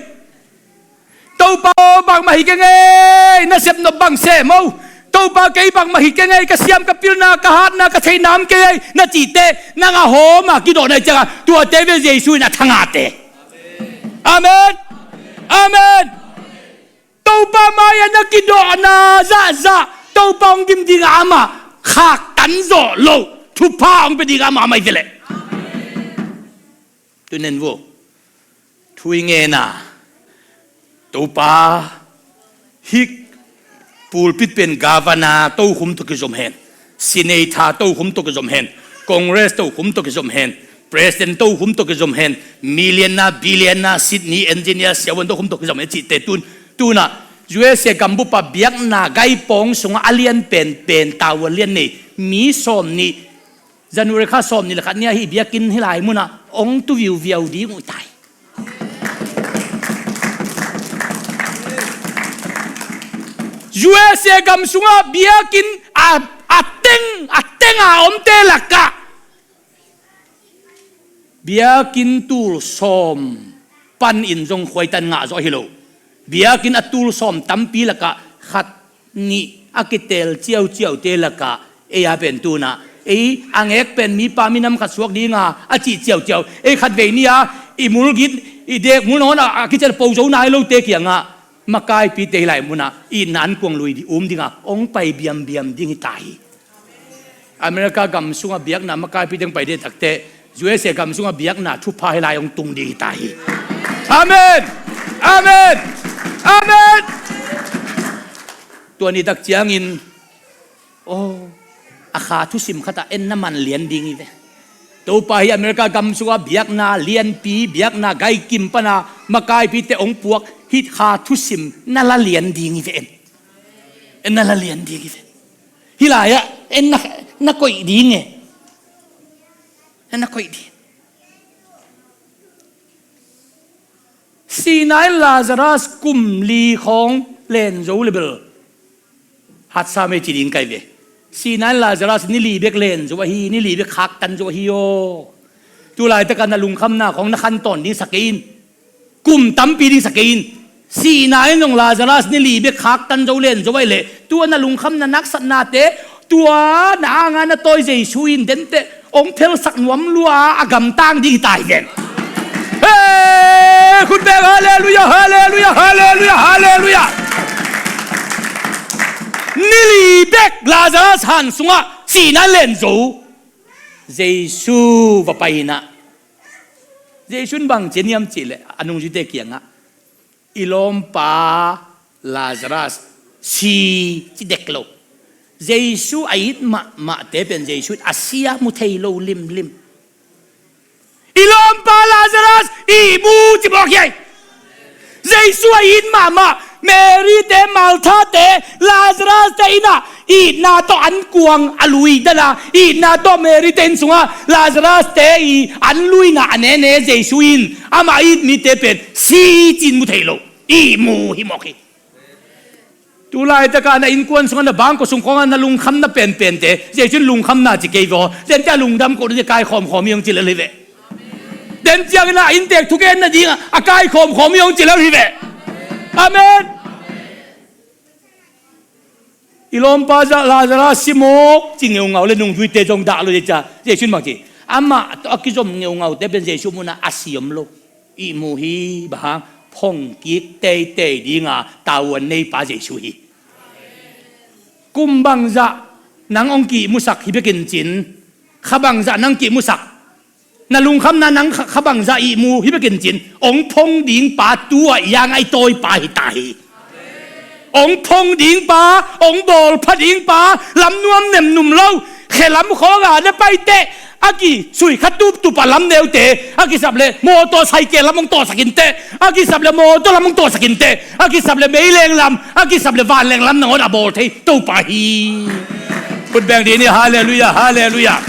Topa aw, bangmah hi keng ei, na sep nop bang sem o. Topa, kei bangmah hi keng ei, ka siam ka pilna, ka hatna, ka theihna om kei ei, na cihte, nang a hawm a kidawh na hih ciangah, tuate ve Jesu in a thangahte. Amen. Amen. Topa mai-ah na kidawhna zahzah Topa hong dim dingah amah khaktan zawh loh thupha hong pia dingah amah mai ve leh. Tun en vo. Thu i ngen a, Topa, hih pulpit pen governor tokhom tawh kizom hen, senator tokhom tawh kizom hen, congress tokhom tawh kizom hen, president tokhom tawh kizom hen, millionaire, billionaire, Sydney engineer siavuan tokhom tawh kizom hen cihte tun, tunah U S A gambup ah biakna gaipawng sungah a lian penpen, tower lian nei mi sawm nih, January kha sawm nih le khat ni-a hih biakinn hih lai munah hong tu viuviau ding uh tai. U S A gam sungah biakinn a, a teng, a teng a omte lakah biakinn tul sawm panin zong khuaitan ngah zawh hi lo. Biakinn a tul sawm tampi lakah khat nih a kiteel ciauciaute lakah ei a pen tunah, ei a ngek pen mipa minam khat suak dinga a cih ciauciau, ei khatvei ni-a i mulgit, i deek mul nangawn a, a kician po zo nai lote kiangah makaipite hih lai munah itna ankuang lui ding, um dinga hong pai biambiam ding hi ta hi. America gam sungah biakna makaipite hong pai ding takteh, U S A gam sungah biakna thupha hih lai hong tung ding hi ta hi. Amen. Amen. Amen. Tua ni tak ciangin, aw, a kha thusim khatah en na man lian ding hi ve. Topa, hih America gam sungah biakna lianpi, biakna gaikim pana makaipite hong puak, hih kha thusim na la lian ding hi ve en. En na la lian ding hi ve. Hih lai-ah en na, na koih ding e. En na koih ding. Sihna in Lazarus kum li khawng len zo le bel hatsa mei ci ding kai ve. Sihna in Lazarus ni li bek len zo ahi, ni li bek khaktan zo ahi aw. Tu laitakah na lungkhamna khawng na khantawn ding sa kei in. Kum tampi ding sa kei in. Sihna in zong Lazarus ni li bek khaktan zo len zo ahih leh, tua na lungkhamna naksatnate, tua na anga na tawi Jesu in denteh hong phelsak nuam lua a, a gamtang ding hi ta hi ven. Hei, khut beng, halleluiah, halleluiah, halleluiah, halleluiah. Ni li bek Lazarus han sungah sihna in len zo. Jesu va pai inah, Jesu in bang ci hiam cih leh a nungzuite kiangah, i lawmpa Lazarus si ci dek lo. Jesu a it mahmahte pen Jesu in a si-a mu thei lo limlim. I lawmpa Lazarus ihmu ci mawk hi. Jesu a it mahmah, Mary te, Martha te, Lazarus te inn ah itna tawh an kuang a lui dan a, itna tawh Mary te inn sungah Lazarus te i an luina a nene Jesu in amah it mite pen si ci-in mu thei lo, ihmu hi mawk hi. Tu laitakah na innkuan sungah, na bangkua sung khawngah na lungkhamna penpente, Jesu in lungkhamna ci kei vaw. Dente a lungdam koh ding a kaikhawmkhawm hi hong ci lel hi veh. Den ciangin a inntek thugenna dingah a kaikhawmkhawm hi hong ci lel hi veh. Amen. I lawmpa Lazarus si mawk ci ngeungau le nungzuite zong dah lo ding cia. Jesu in bang ci? Amah tawh a kizom ngeungaute pen Jesu munah a si om lo. Ihmu hi, bang hang, phongkik teitei dinga tavuan neipa Jesu hi. Kum bangzah nang hong kihmusak hi bekin cin, kha bangzah nang kihmusak, na lungkhamna nang kha, kha bangzah ihmu hi bekin cin, ong phong ding pa tu-ah i ang a i tawipa hi ta hi. Ong phong ding pa, ong bawlpha ding pa, lam nuam nem num lo, khe lam khawng a na paiteh, a kisui kha tuptup a lam neute a kisap le mawtaw saikel lam ong tawhsak inteh, a kisap le mawtaw lam ong tawhsak inteh, a kisap le meileng lam, a kisap le vanleng lam nangawn a bawl thei Topa hi. Khut beng dih ni, halleluiah, halleluiah.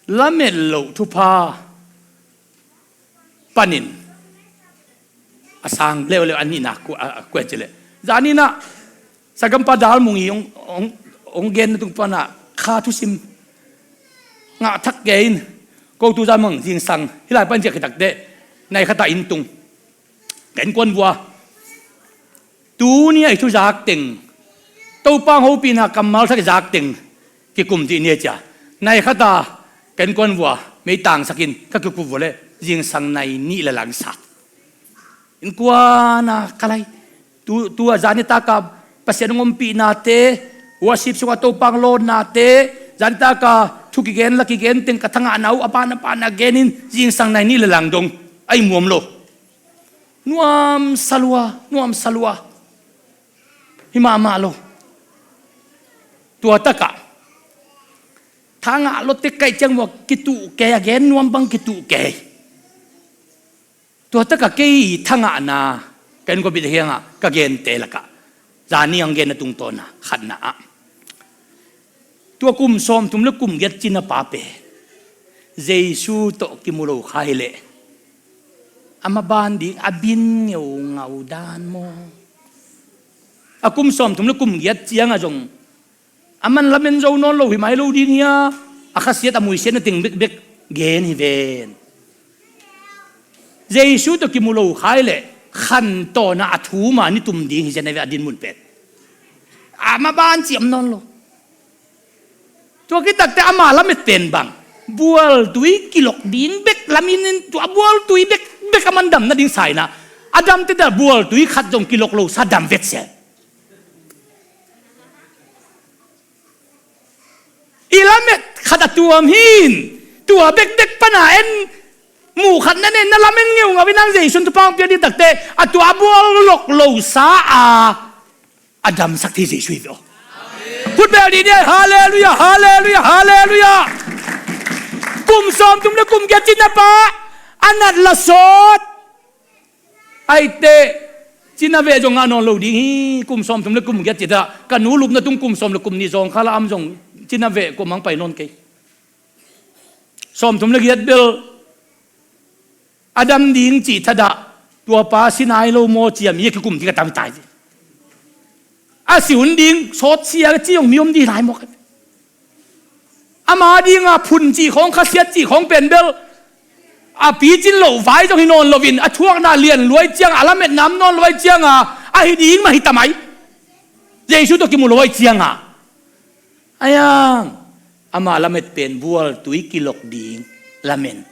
Lamet loh thupha panin a sang leuleu a nihna kua, a, a kua ci leh, zaninah sagampa Dalmung i hong, hong, hong genna tung panah kha thusim ngah thak kei in, ko tu zan mang zingsang hih lai pan ciah khit takteh nai khatah inn tung, ka innkuan vua. Tuni a i thuzak teng, Topa hong hopihna kammal thak i zak teng kikum dih ni a cia. Nai khata ka innkuan vua meitangsakin ka kikup vua le zingsang nai nih le langsak. Innkuan a ka lai. Tu, tu a zanitak a Pasian hong ompihnate, worship sungah Topa hong lawnnate, zanitak a thu kigen la kigen teng ka thangahna uh a ban a ban a genin zingsang nai nih le lang dong a i muam lo. Nuamsa lua, nuamsa lua. Hi mahmah lo. Tua takah thangah lote kaih ciang mua kituh kei, a gen nuam bang kituh kei. Tua takah kei thangahna ka innkuan bit a hiangah ka gente lakah zani ang genna tungtawna khatna ah, tua kum sawmthum le kum giat cina pa pen Jesu tawh kimu lo kha hileh a maban ding a bin ngeungau dan maw? A kum sawmthum le kum giat ciangah zong a man lamen zo nawn lo hi mai lo ding hia? A khasiat a muisiatna teng bekbek gen hi ven. Jesu tawh kimu lo kha hileh khantawnah a thuma ni tum ding hi zen a ve a dinmun pen. A maban ciam nawn lo. Tua khit takteh ama lamet pen bang, bualtui kilok ding bek lamin, tua bualtui bekbek a man dam nading sa inah, a dam teh dah bualtui khat zong kilok lo sa dam vet sel. I lamet khat a tuam hi in, tua bekbek pana en, muh khat na nen na lamen ngeungau in ang Jesu in thupha hong piak ding takteh a tua a bual lok lo sa a a damsak thei Jesu hi ve aw. Khut beng dih ni, halleluiah, halleluiah, halleluiah. Kum sawmthum le kum giat cina pa a nat la sawt. Aiteh cina veh zong ngah nawn lo ding hi. Kum sawmthum le kum giat cita ka nu lupna tung kum sawm le kum nih zawng khala am zong cina veh kuamang pai nawn kei. Sawmthum le giat bel a dam ding cih thadah, tua pa si nai lo maw ci a mi a kikum ding a tam tai. A si hun ding sawt sia ci zong mi om ding lai maw? Ama dinga phun cih khawng, khasiat cih khawng pen bel a picin loh vai zong hi nawn loin, a thuakna lian luai cianga, a lametna om nawn luai cianga a hi ding mah hi ta mai. Jesu tawh kimu lo ai cianga aiang, ama lamet pen bualtui kilok ding lamen.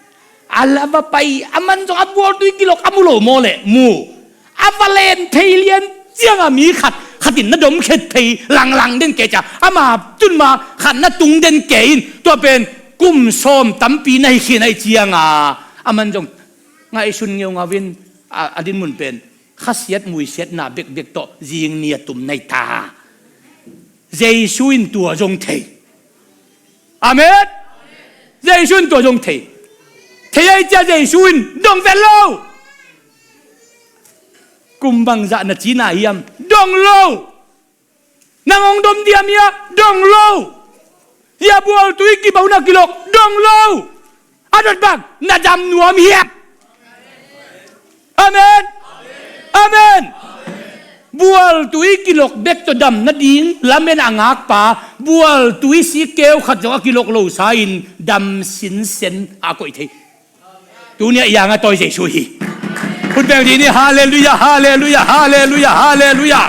A la va pai a man zong a bualtui kilok a mu lo maw leh mu. A va len phei lian cianga mi khat khatin na dom khet phei langlang den kei cia, ama tunma khat na tung den kei in, tua pen kum sawm tampi na hi khin ai cianga a man zong ngaihsun ngeungau in a, a dinmun pen khasiat muisiatna bekbek tawh zing ni a tum nai ta. Jesu in tua zong thei. Amen. Jesu in tua zong thei. Thei ai cia Jesu in dong vet lo. Kum bangzah na cina hiam? Dong lo. Nang hong dom diam hia? Dong lo. Hia bualtui kibona kilok? Dong lo. A dot bang na dam nuam hiam? Amen. Amen. Bualtui kilok bek tawh dam nading lamen a ngakpa, bualtui si keu khat zong a kilok lo sa in dam sinsen a koih thei. Tuni a iang a tawi Jesu hi. Khut beng dih ni, halleluiah, halleluiah, halleluiah, halleluiah.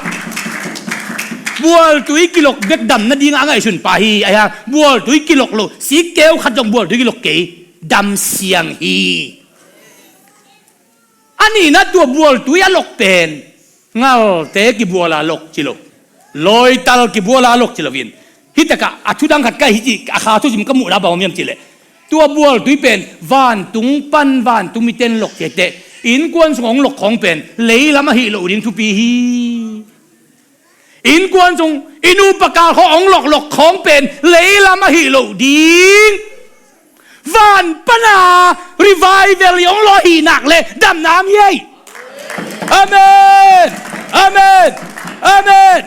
Bualtui kilok bek dam nading a ngaihsun pa hi. Aia bualtui kilok lo, si keu khat zong bualtui kilok kei, dam siang hi. A nihna tua bualtui a lok pen ngalte kibuala lok ci lo, lawital kibuala lok ci loin Hih takah a thudang khat ka hih cih a kha thusim ka muhna bang om hiam cihleh, tua bualtui pen vantung pan vantung mite in lok ciahteh, innkuan sung hong lok khawng pen leilam ahih loh ding thupi hi. Innkuan sung i nupa kal khawng hong loklok khawng pen leilam ahih loh ding. Van pana revival i hong lawh ahih nak le damna om hi ei. Amen. Amen. Amen.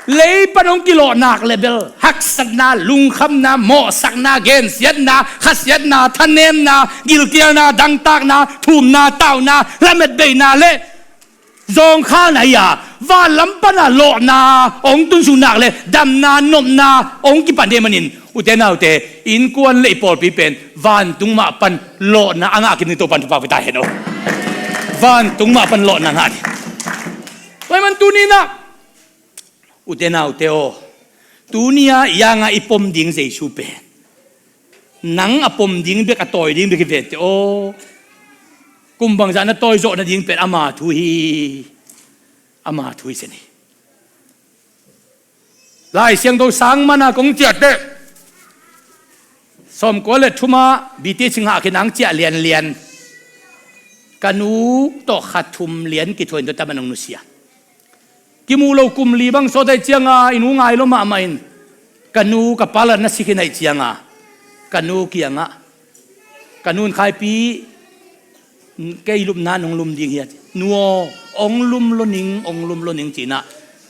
Lei pan hong kilawh nak le bel haksatna, lungkhamna, mawhsakna, gensiatna, khasiatna, thanemna, gilkialna, dangtakna, thumna, tauna, lametbeina le zawngkhalna hi a, vanlam pana lawhna hong tunsun nak le damna, nopna hong kipan hi manin, ute naute, innkuan le i pawlpi pen vantung mah pan lawhna a ngah kim ding Topa'n thupha pia ta hen aw. Vantung mah pan lawhna ngah ding. Tua ahih man tuni-in ah, ute naute aw, tuni-a i angah i pom ding Jesu pen nang a pom ding bek, a tawi ding bek hi ve teh aw. Kum bangzah na tawi zawh nading pen ama thu hi. Ama thu hi zen hi. Lai Siangtho sang mana kong ciah teh, sawmkua le thuma B T H ngah khin ang ciah lianlian. Ka nu tawh kha thum lian kithuah in tua tama nong nusia. Kimuh loh kum li bang sawt ahih cianga i nu ngai lua mahmah in, ka nu ka pa lam na si khin ahih cianga ka nu kiangah, ka nu in, Khaipi, kei lupna nong lum ding hi a ci. Nu aw, ong lum lo ning, ong lum lo ning ci-in ah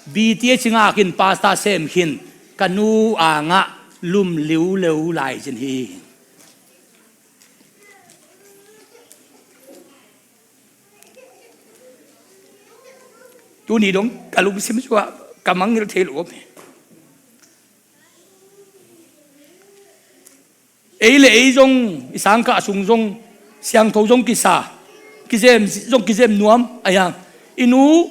B T H ngah khin, pastor sem khin, ka nu angah lum liuleu lai zen hi. Tuni dong ka lungsim sungah ka mangngilh thei lo om hi. Ei le ei zong, i sangkah sung zong siangtho zong kisa, kizem zong kizem nuam a hiang. I nu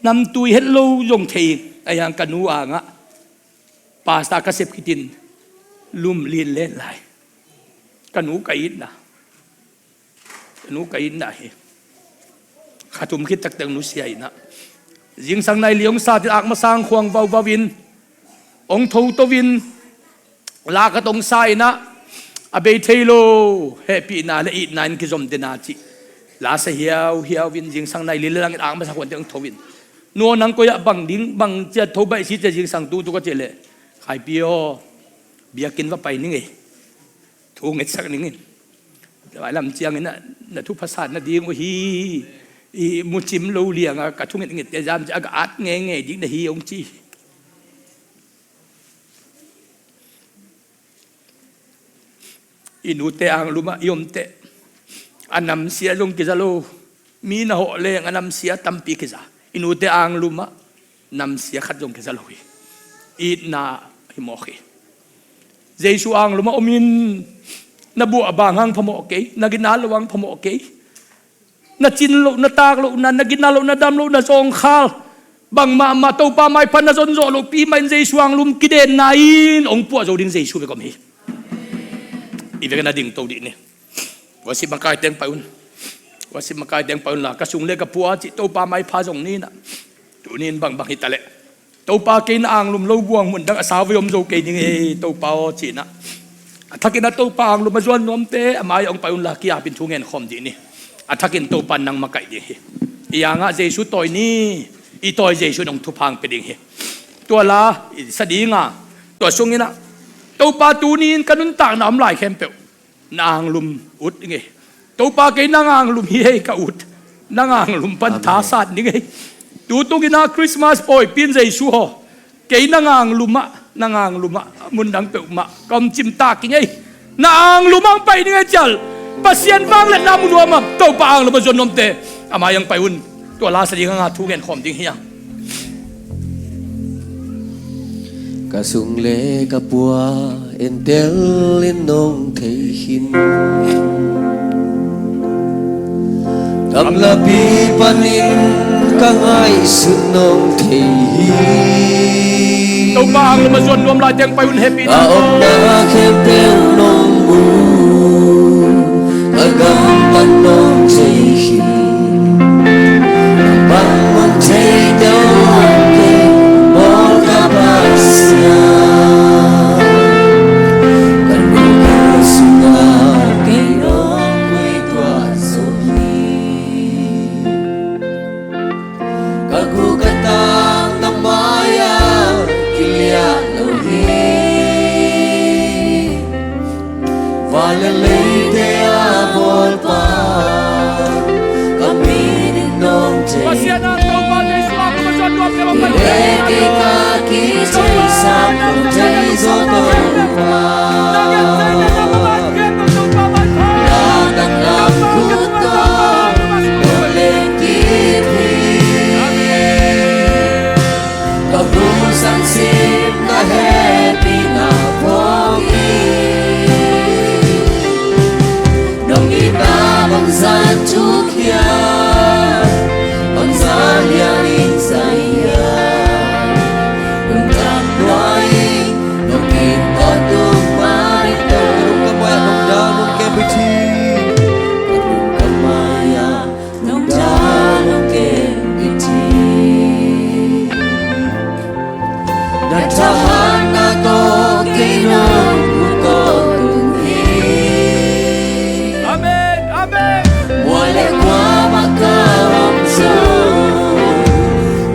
namtui het lo zong thei a hiang, ka nu angah pastor ka sep khitin lum linlen lai. Ka nu ka itna, ka nu ka itna hi. Kha thum khit taktak nusia in ah, zingsang nai li hong sat in, ak masang khuang vauvau in, hong tho to in, la khat hong sa in ah, a bei thei lo, hehpihna le itna in kizom den a cih la sa hiauhiau in, zingsang nai li le lang in ak masa khuan teng hong tho in, Nu aw, nang koi ah bang ding, bang ciat tho baih si ci-a zingsang tutu ka cih leh, Khaipi aw, biakinn va pai ning ei, thu ngetsak ning in, tua lam ciangin ah na thupha san nading uh hi. I mucim lo lianga ka thu ngetngette zam ci-a ka at ngeingei ding na hi, hong ci hi. I nute anglum ah i om teh, a namsia zong kiza lo. Mi na hawh leng a namsia tampi kiza. I nute anglum ah namsia khat zong kiza lo hi. Itna hi mawk hi. Jesu anglum ah om in, na buah bang hang phamawh kei, na ginat loh hang phamawh kei. Na cin loh, na taak lohna, na ginat loh, na dam loh, na zawngkhal, bangmah mah Topa maipha na zon zawh lohpi mah in Jesu anglum kidenna in hong puah zo ding Jesu bek om hi. I vekpi-in na dingto dih ni. Worship makai teng pai un. Worship makai teng pai un la, ka sung le ka pua cih Topa maipha zong ni in ah. Tuni in bangbang hi ta leh, Topa, kei na anglum lo buang mun dang a sau vei om zo kei ning ei, Topa aw, ci-in ah, a thakin ah Topa anglum a zuan nuamte a mai-ah hong pai unla, ki-apin thu ngen khawm dih ni. A thakin Topa in nang makaih ding hi. I angah Jesu tawi ni. I tawi Jesu in hong thupha hong pia ding hi. Tua la i sa ding a, tua sungin ah, Topa, tuni in ka nuntakna om lai khempeuh na anglum ut ing ei. Topa, kei nang anglum hi ei, ka ut. Nang anglum pan tha sat ning ei. Tu tungin ah Christmas pawipi in Jesu aw, kei nang anglum ah, nang anglum ah, mun dang peuhmah ka om cimtak ing ei. Na anglum ah hong pai ning ei, cial. Pasian vangliatna mu nuam a, Topa anglum a zuan nuamte a mai-ah hong pai un. Tua la sa ding hanga thu ngen khawm ding hi hang. Ka sung le ka pua entel in nong thei khin, gamlapi panin ka ngaihsut nong thei hi. Topa anglum a zuan nuam lai teng pai un, hehpihna. Ka omna khempeuh nong mu, ka gam pan nong thei khin. Bang hong thei deuh kei, maw Zan thuk hiam, bangzah lianin zai hiam, lungdam lua in, nong it tawh tung mah in tawh. Ka lungkam mai-ah nong dal nong kem bit hi. Ka lungkam mai-ah nong dal nong kem bit hi. Na thahatna tawh kei nong pukoh tung hi. Amen, amen. Mual le kuamah ka om zong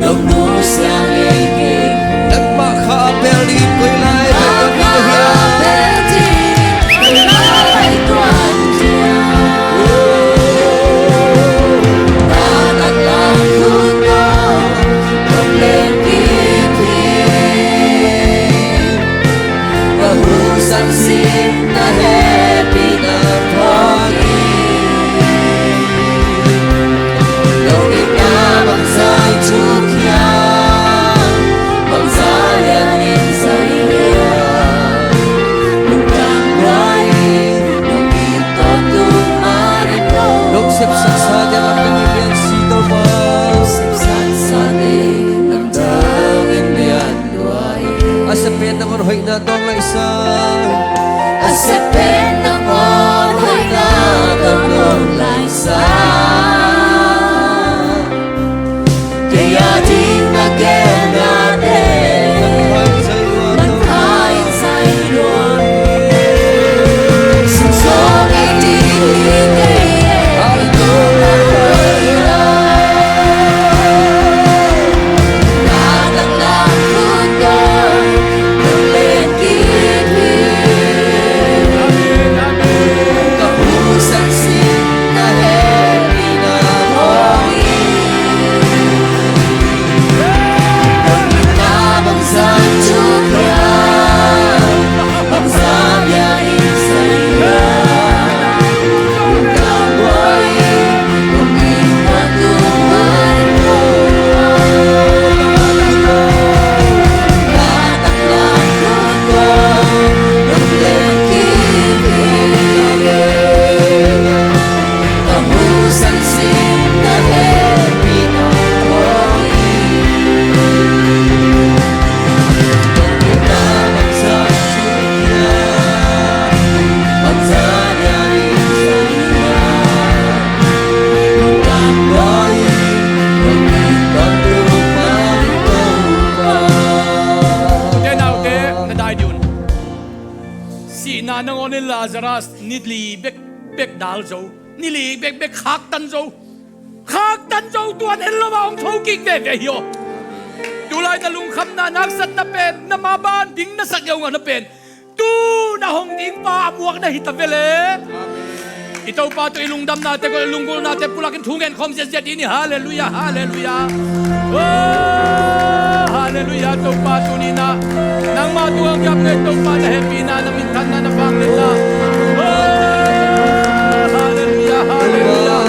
nong nusia ngei kei. Nangmah kha a pel ding koi lai, a kha a pel ding koi lai tuan. Nong sepsaksa ding a lam ding i lian si Topa. Sepsaksa ding lam dang in lian lua hi. A siapen nangawn hoihna tawng laihsa. A siapen nangawn hoihna tawng lawng laihsa. Kei a ding na gelnate, nang thain zai lua. Sumsawng ei ding hi kei e. Hallelujah. Na taklam khut ko nong len kik hi. Ka husang sin na hehpihna mawk hi. Ute naute, na dai dih un. Sihna nangawn in Lazarus ni li bekbek dal zo, ni li bekbek khaktan zo. Khaktan zo tuan en lo a hong thokik veve hi aw. Tulai na lungkhamna na haksatna pen, na maban ding na sak deuh ngah na pen, tu na hong ding pa a muak na hi ta ve le. I Topa tawh i lungdamnate, i lunggulhnate pulakin thu ngen khawm ziatziat dih ni. Halleluiah, halleluiah. Oh, halleluiah. Topa tuni-in ah nangmah tungah kiap ngei, Topa na hehpihna, na minthanna, na vangliatna. Oh, halleluiah, halleluiah.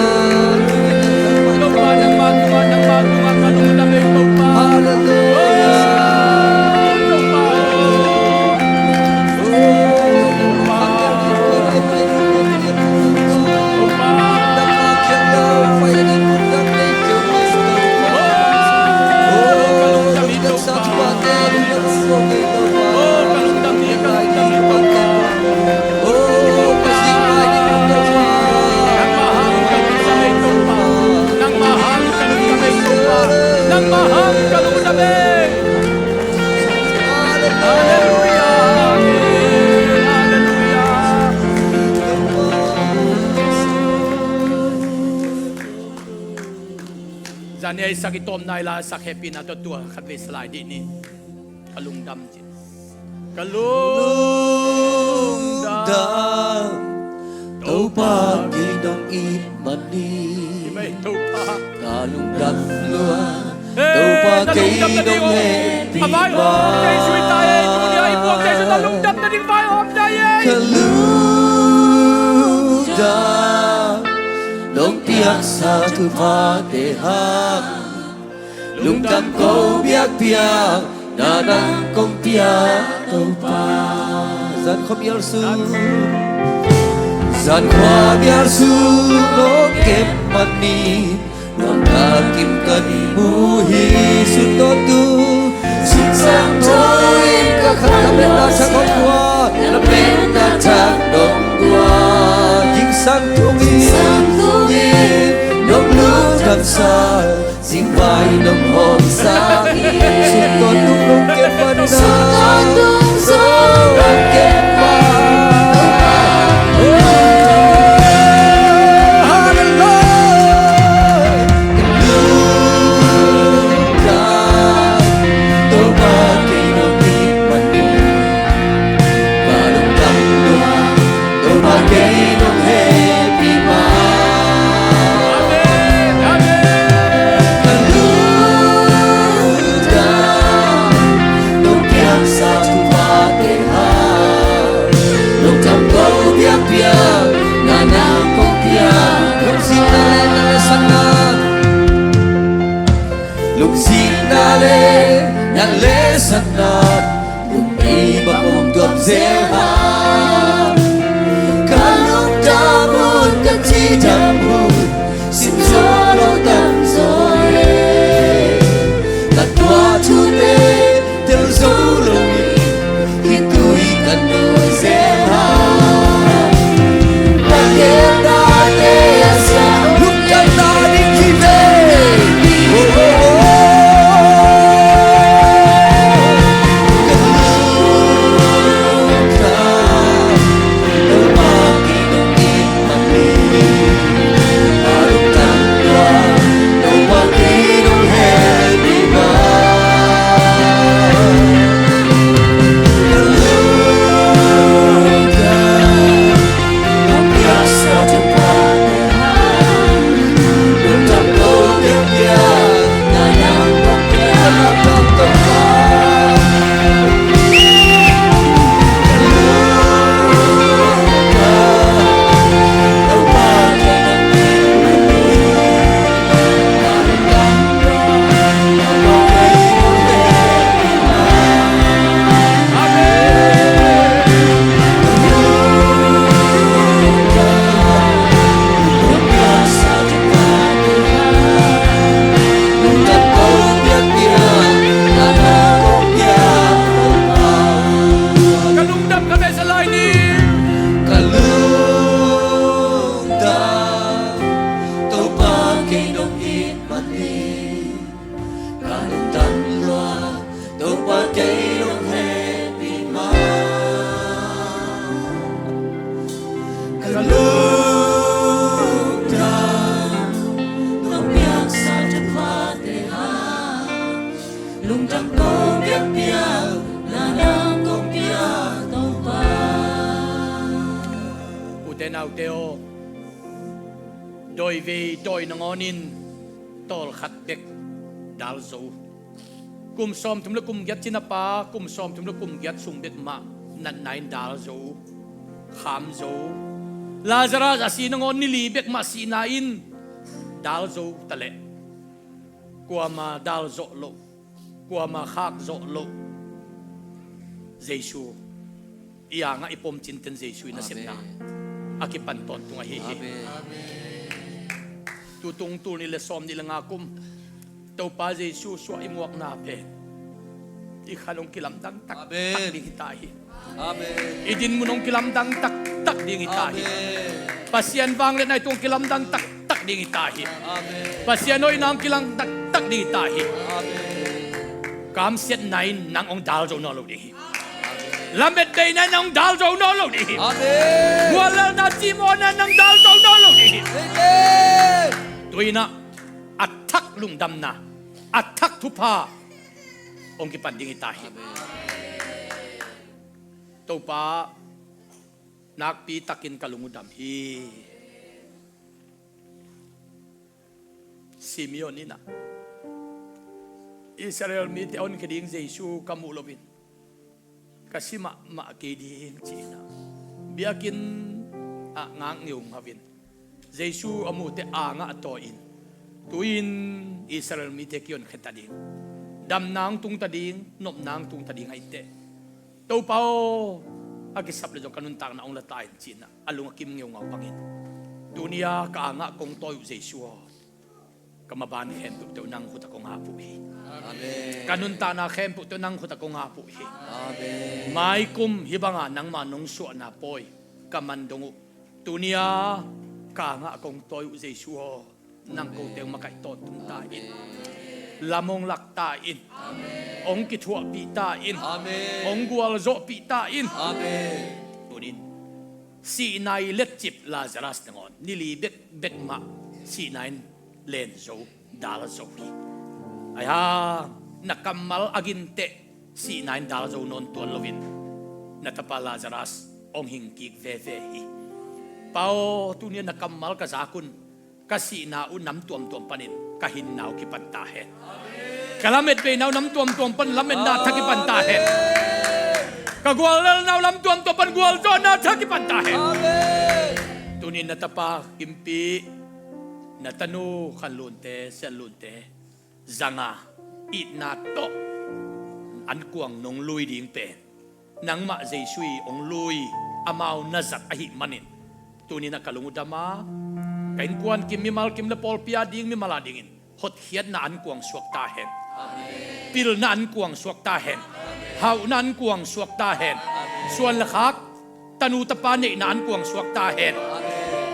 Topa nangmah tungah, nangmah tungah ka lungdam ei Topa. Halleluiah. Oh, Topa. Nangmah hang ka lungdam ei Topa. Nangmah hang ka lungdam ei. Halleluiah. Halleluiah. Zan i sak i tawpna i la sak hehpihna tawh tua khatvei salai dih ni. Ka lungdam cin. Ka lungdam. Topa kei dong it man ni. Topa. Ka lungdam lua. Topa kei dong hehpih. A vai hawm kei zui ta ei, tuni a i puak kei zui ta, lungdam nading vai hawm ta ei. Ka lungdam, nong piaksa thuphate hang, lungdam ko biakpiak, na nang kong piak Topa. Zan khua mial sung, zan khua mial sung, no Ni, nuam takin ka mu hi. Sut tawh tung, zingsang tawh tung, ka khat na pen na sa kong tua, na pen na thak dong tua. Zingsang tung in, zingsang tung in, nong lungdam sa, zingvai nong hawmsa hi. Sut tawh tung, nong kem pan na, sut tawh tung, nong kem pan. Oh, hallelujah. Ka lungdam, Topa kei nong it man hi. Ka lungdam lua, Topa kei nong hehpih man. Amen, amen. Ka lungdam, nong piangsa thuphate hang, lungdam ko biakpiak, na nang kong piak. Lungsim na le na le sanna, lungsim na le na le sanna, lungpi bang om tuam zel hang. Ka lungdam hun, ka cidam hun, sim zaw lo, dam zaw e. Ka tuah thute tel zo lo in, khitui ka nuih zel hang. Ka gelnate a siang, lungdamna ding hi ve. Oh, oh, oh. Ka lungdam, Topa kei nong it man hi. Ka lungdam lua, Topa kei nong hehpih man. Ka lungdam, nong piaksa thuphate hang, lungdam ko biakpiak, na nang kong piak. Ka lungdam, Topa. Ka lungdam ka mesa lai ni. Ka lungdam, Topa kei nong it man hi. Ka lungdam lua, Topa kei nong hehpih man. Ka lungdam, nong piaksa thuphate hang, lungdam ko biakpiak, na nang kong piak Topa. Ute naute aw, dawivei dawi nangawnin tawlkhat bek dal zo. Kum sawmthum le kum giat cina pa, kum sawmthum le kum giat sung bek mah natna in dal zo, kham zo. Lazarus a si nangawn ni li bek mah sihna in dal zo taleh, kuama dal zawh loh, kuama khak zawh loh Jesu. I angah i pawmcin ten Jesu i nasepna, amen, a kipan tawntung ahi hi. Amen. Tutung tul nih le sawm nih le nga kum Topa Jesu suah i muakna pen i khan hong kilamdang taktak, amen, ding hi ta hi. Amen. I dinmun hong kilamdang taktak ding hi ta hi. Amen. Pasian vangliatna i tung hong kilamdang taktak ding hi ta hi. Amen. Pasian hoihna hong kilamdang taktak ding hi ta hi. Amen. Kamsiatna in nang hong dal zo nawn lo ding hi. Lametbeina in nang hong dal zo nawn lo ding hi. Amen. Guallalna cimawhna in nang dal zo nawn lo ding hi. Amen. Tu-in ah a thak lungdamna, a thak thupha hong kipan ding hi ta hi. Amen. Topa, nakpi takin ka lung uh dam hi. Simeon in ah, Israel mite a honkhia ding Jesu ka muh loin ka si mahmah kei ding, ci-in ah biakinn ah ngak ngeungau in, Jesu a muh teh angah tawi-in, tu-in Israel mite kihonkhia ta ding, damna hong tung ta ding, nopna hong tung ta ding ahih teh, Topa aw, a kisap leh zong ka nuntakna hong la ta in, ci-in ah a lung a kim ngeungau bangin, tuni-a ka angah kong tawi uh Jesu aw, Ka maban khempeuh teuh nang khut ah kong ap uh hi. Amen. Ka nuntakna khempeuh teuh nang khut ah kong ap uh hi. Amen. Maikum hih banga nangmah nong suahna pawi ka man dong uh, tuni-a ka angah kong tawi uh Jesu aw, nang kote hong makaih tawntung ta in. Lam hong lak ta in. Hong kithuahpih ta in. Amen. Hong gualzawhpih ta in. Amen. Tunin sihna i letcip Lazarus nangawn ni li bekbek mah sihna in len zo, dal zo hi. Ahi hang na kammal a ginteh sihna in dal zo nawn tuan loin na tapa Lazarus hong hingkik veve hi. Pa aw, tuni-a na kammal ka zak un, ka sihna uh nam tuamtuam panin ka hinna uh kipan ta hen. Ka lametbeina uh nam tuamtuam pan lametna tha kipan ta hen. Ka guallelhna uh nam tuamtuam pan gualzawhna tha kipan ta hen. Amen. Tunin na tapa Kimpi, na tanu Khanlunte, Sianlunte zanga itna tawh ankuang nong lui ding pen nangmah Jesu i hong lui, amau na zat ahih manin, tunin a ka lung uh dam a, ka innkuan kim, mimal kim le pawlpi a ding, mimal a dingin hotkhiatna ankuang suak ta hen. Amen. Pilna ankuang suak ta hen. Amen. Hauhna ankuang suak ta hen. Amen. Suan le khak, tanu tapa neihna ankuang suak ta hen. Amen.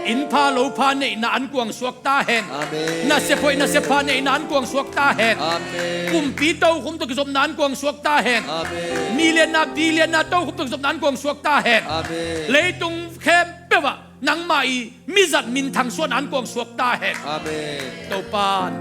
Inn pha lo pha neihna ankuang suak ta hen. Amen. Nasep hoih nasep pha neihna ankuang suak ta hen. Amen. Kumpi tokhom tawh kizopna ankuang suak ta hen. Amen. Million-na billion-na tokhom tawh kizopna ankuang suak ta hen. Amen. Leitung khempeuh ah nangmah i mizat minthang suahna ankuang suak ta hen. Amen. Topa,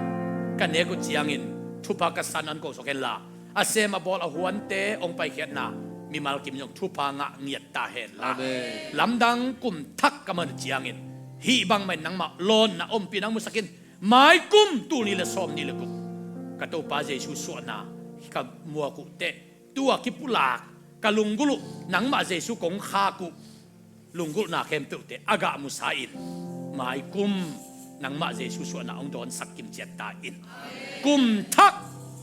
ka nek uh ciangin thupha ka san ankuang suak hen la, a sem a bawl a huante hong paikhiatna mimal kim zong thupha ngah ngiat ta hen la. Amen. Lamdang kum thak ka man uh ciangin hih bangmah in nangmah lawnna ompihna hong musak in. Maikum tul nih le sawm nih le guk ka Topa Jesu suahna ka muak uh teh, tu-a kipulak ka lunggulh uh nangmah Jesu kong khak uh lunggulhna khempeuhte a gah musa in, maikum nangmah Jesu suahna hong dawnsak kimciat ta in. Kum thak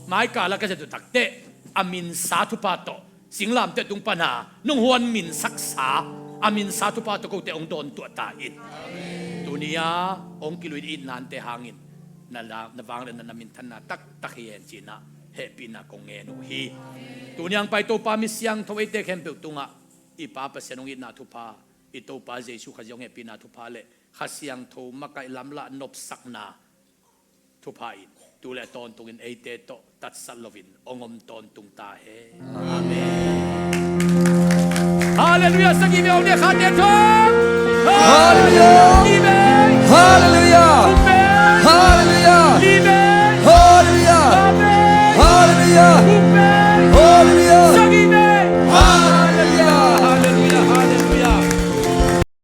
maikal a ka zat uh takteh a minsa thupha tawh singlamteh tung pana nong huan minsaksa a minsa thupha tawh kote hong dawntuah ta in. Tuni-a hong kilui itnate hangin na la-, na vangliatna, na minthanna taktak hi hen ci-in ah hehpihna kong ngen uh hi. Tuni hong pai Topa, mi siangtho eite khempeuh tungah i Pa Pasian hong itna thupha, i Topa Jesu Khazih hong hehpihna thupha le Kha Siangtho makaih lamlak nopsakna thupha in tu le tawntungin eite tawh tatsat loin hong om tawntung ta hen. Amen. Halleluiah, sagih vei hong ne khate thum.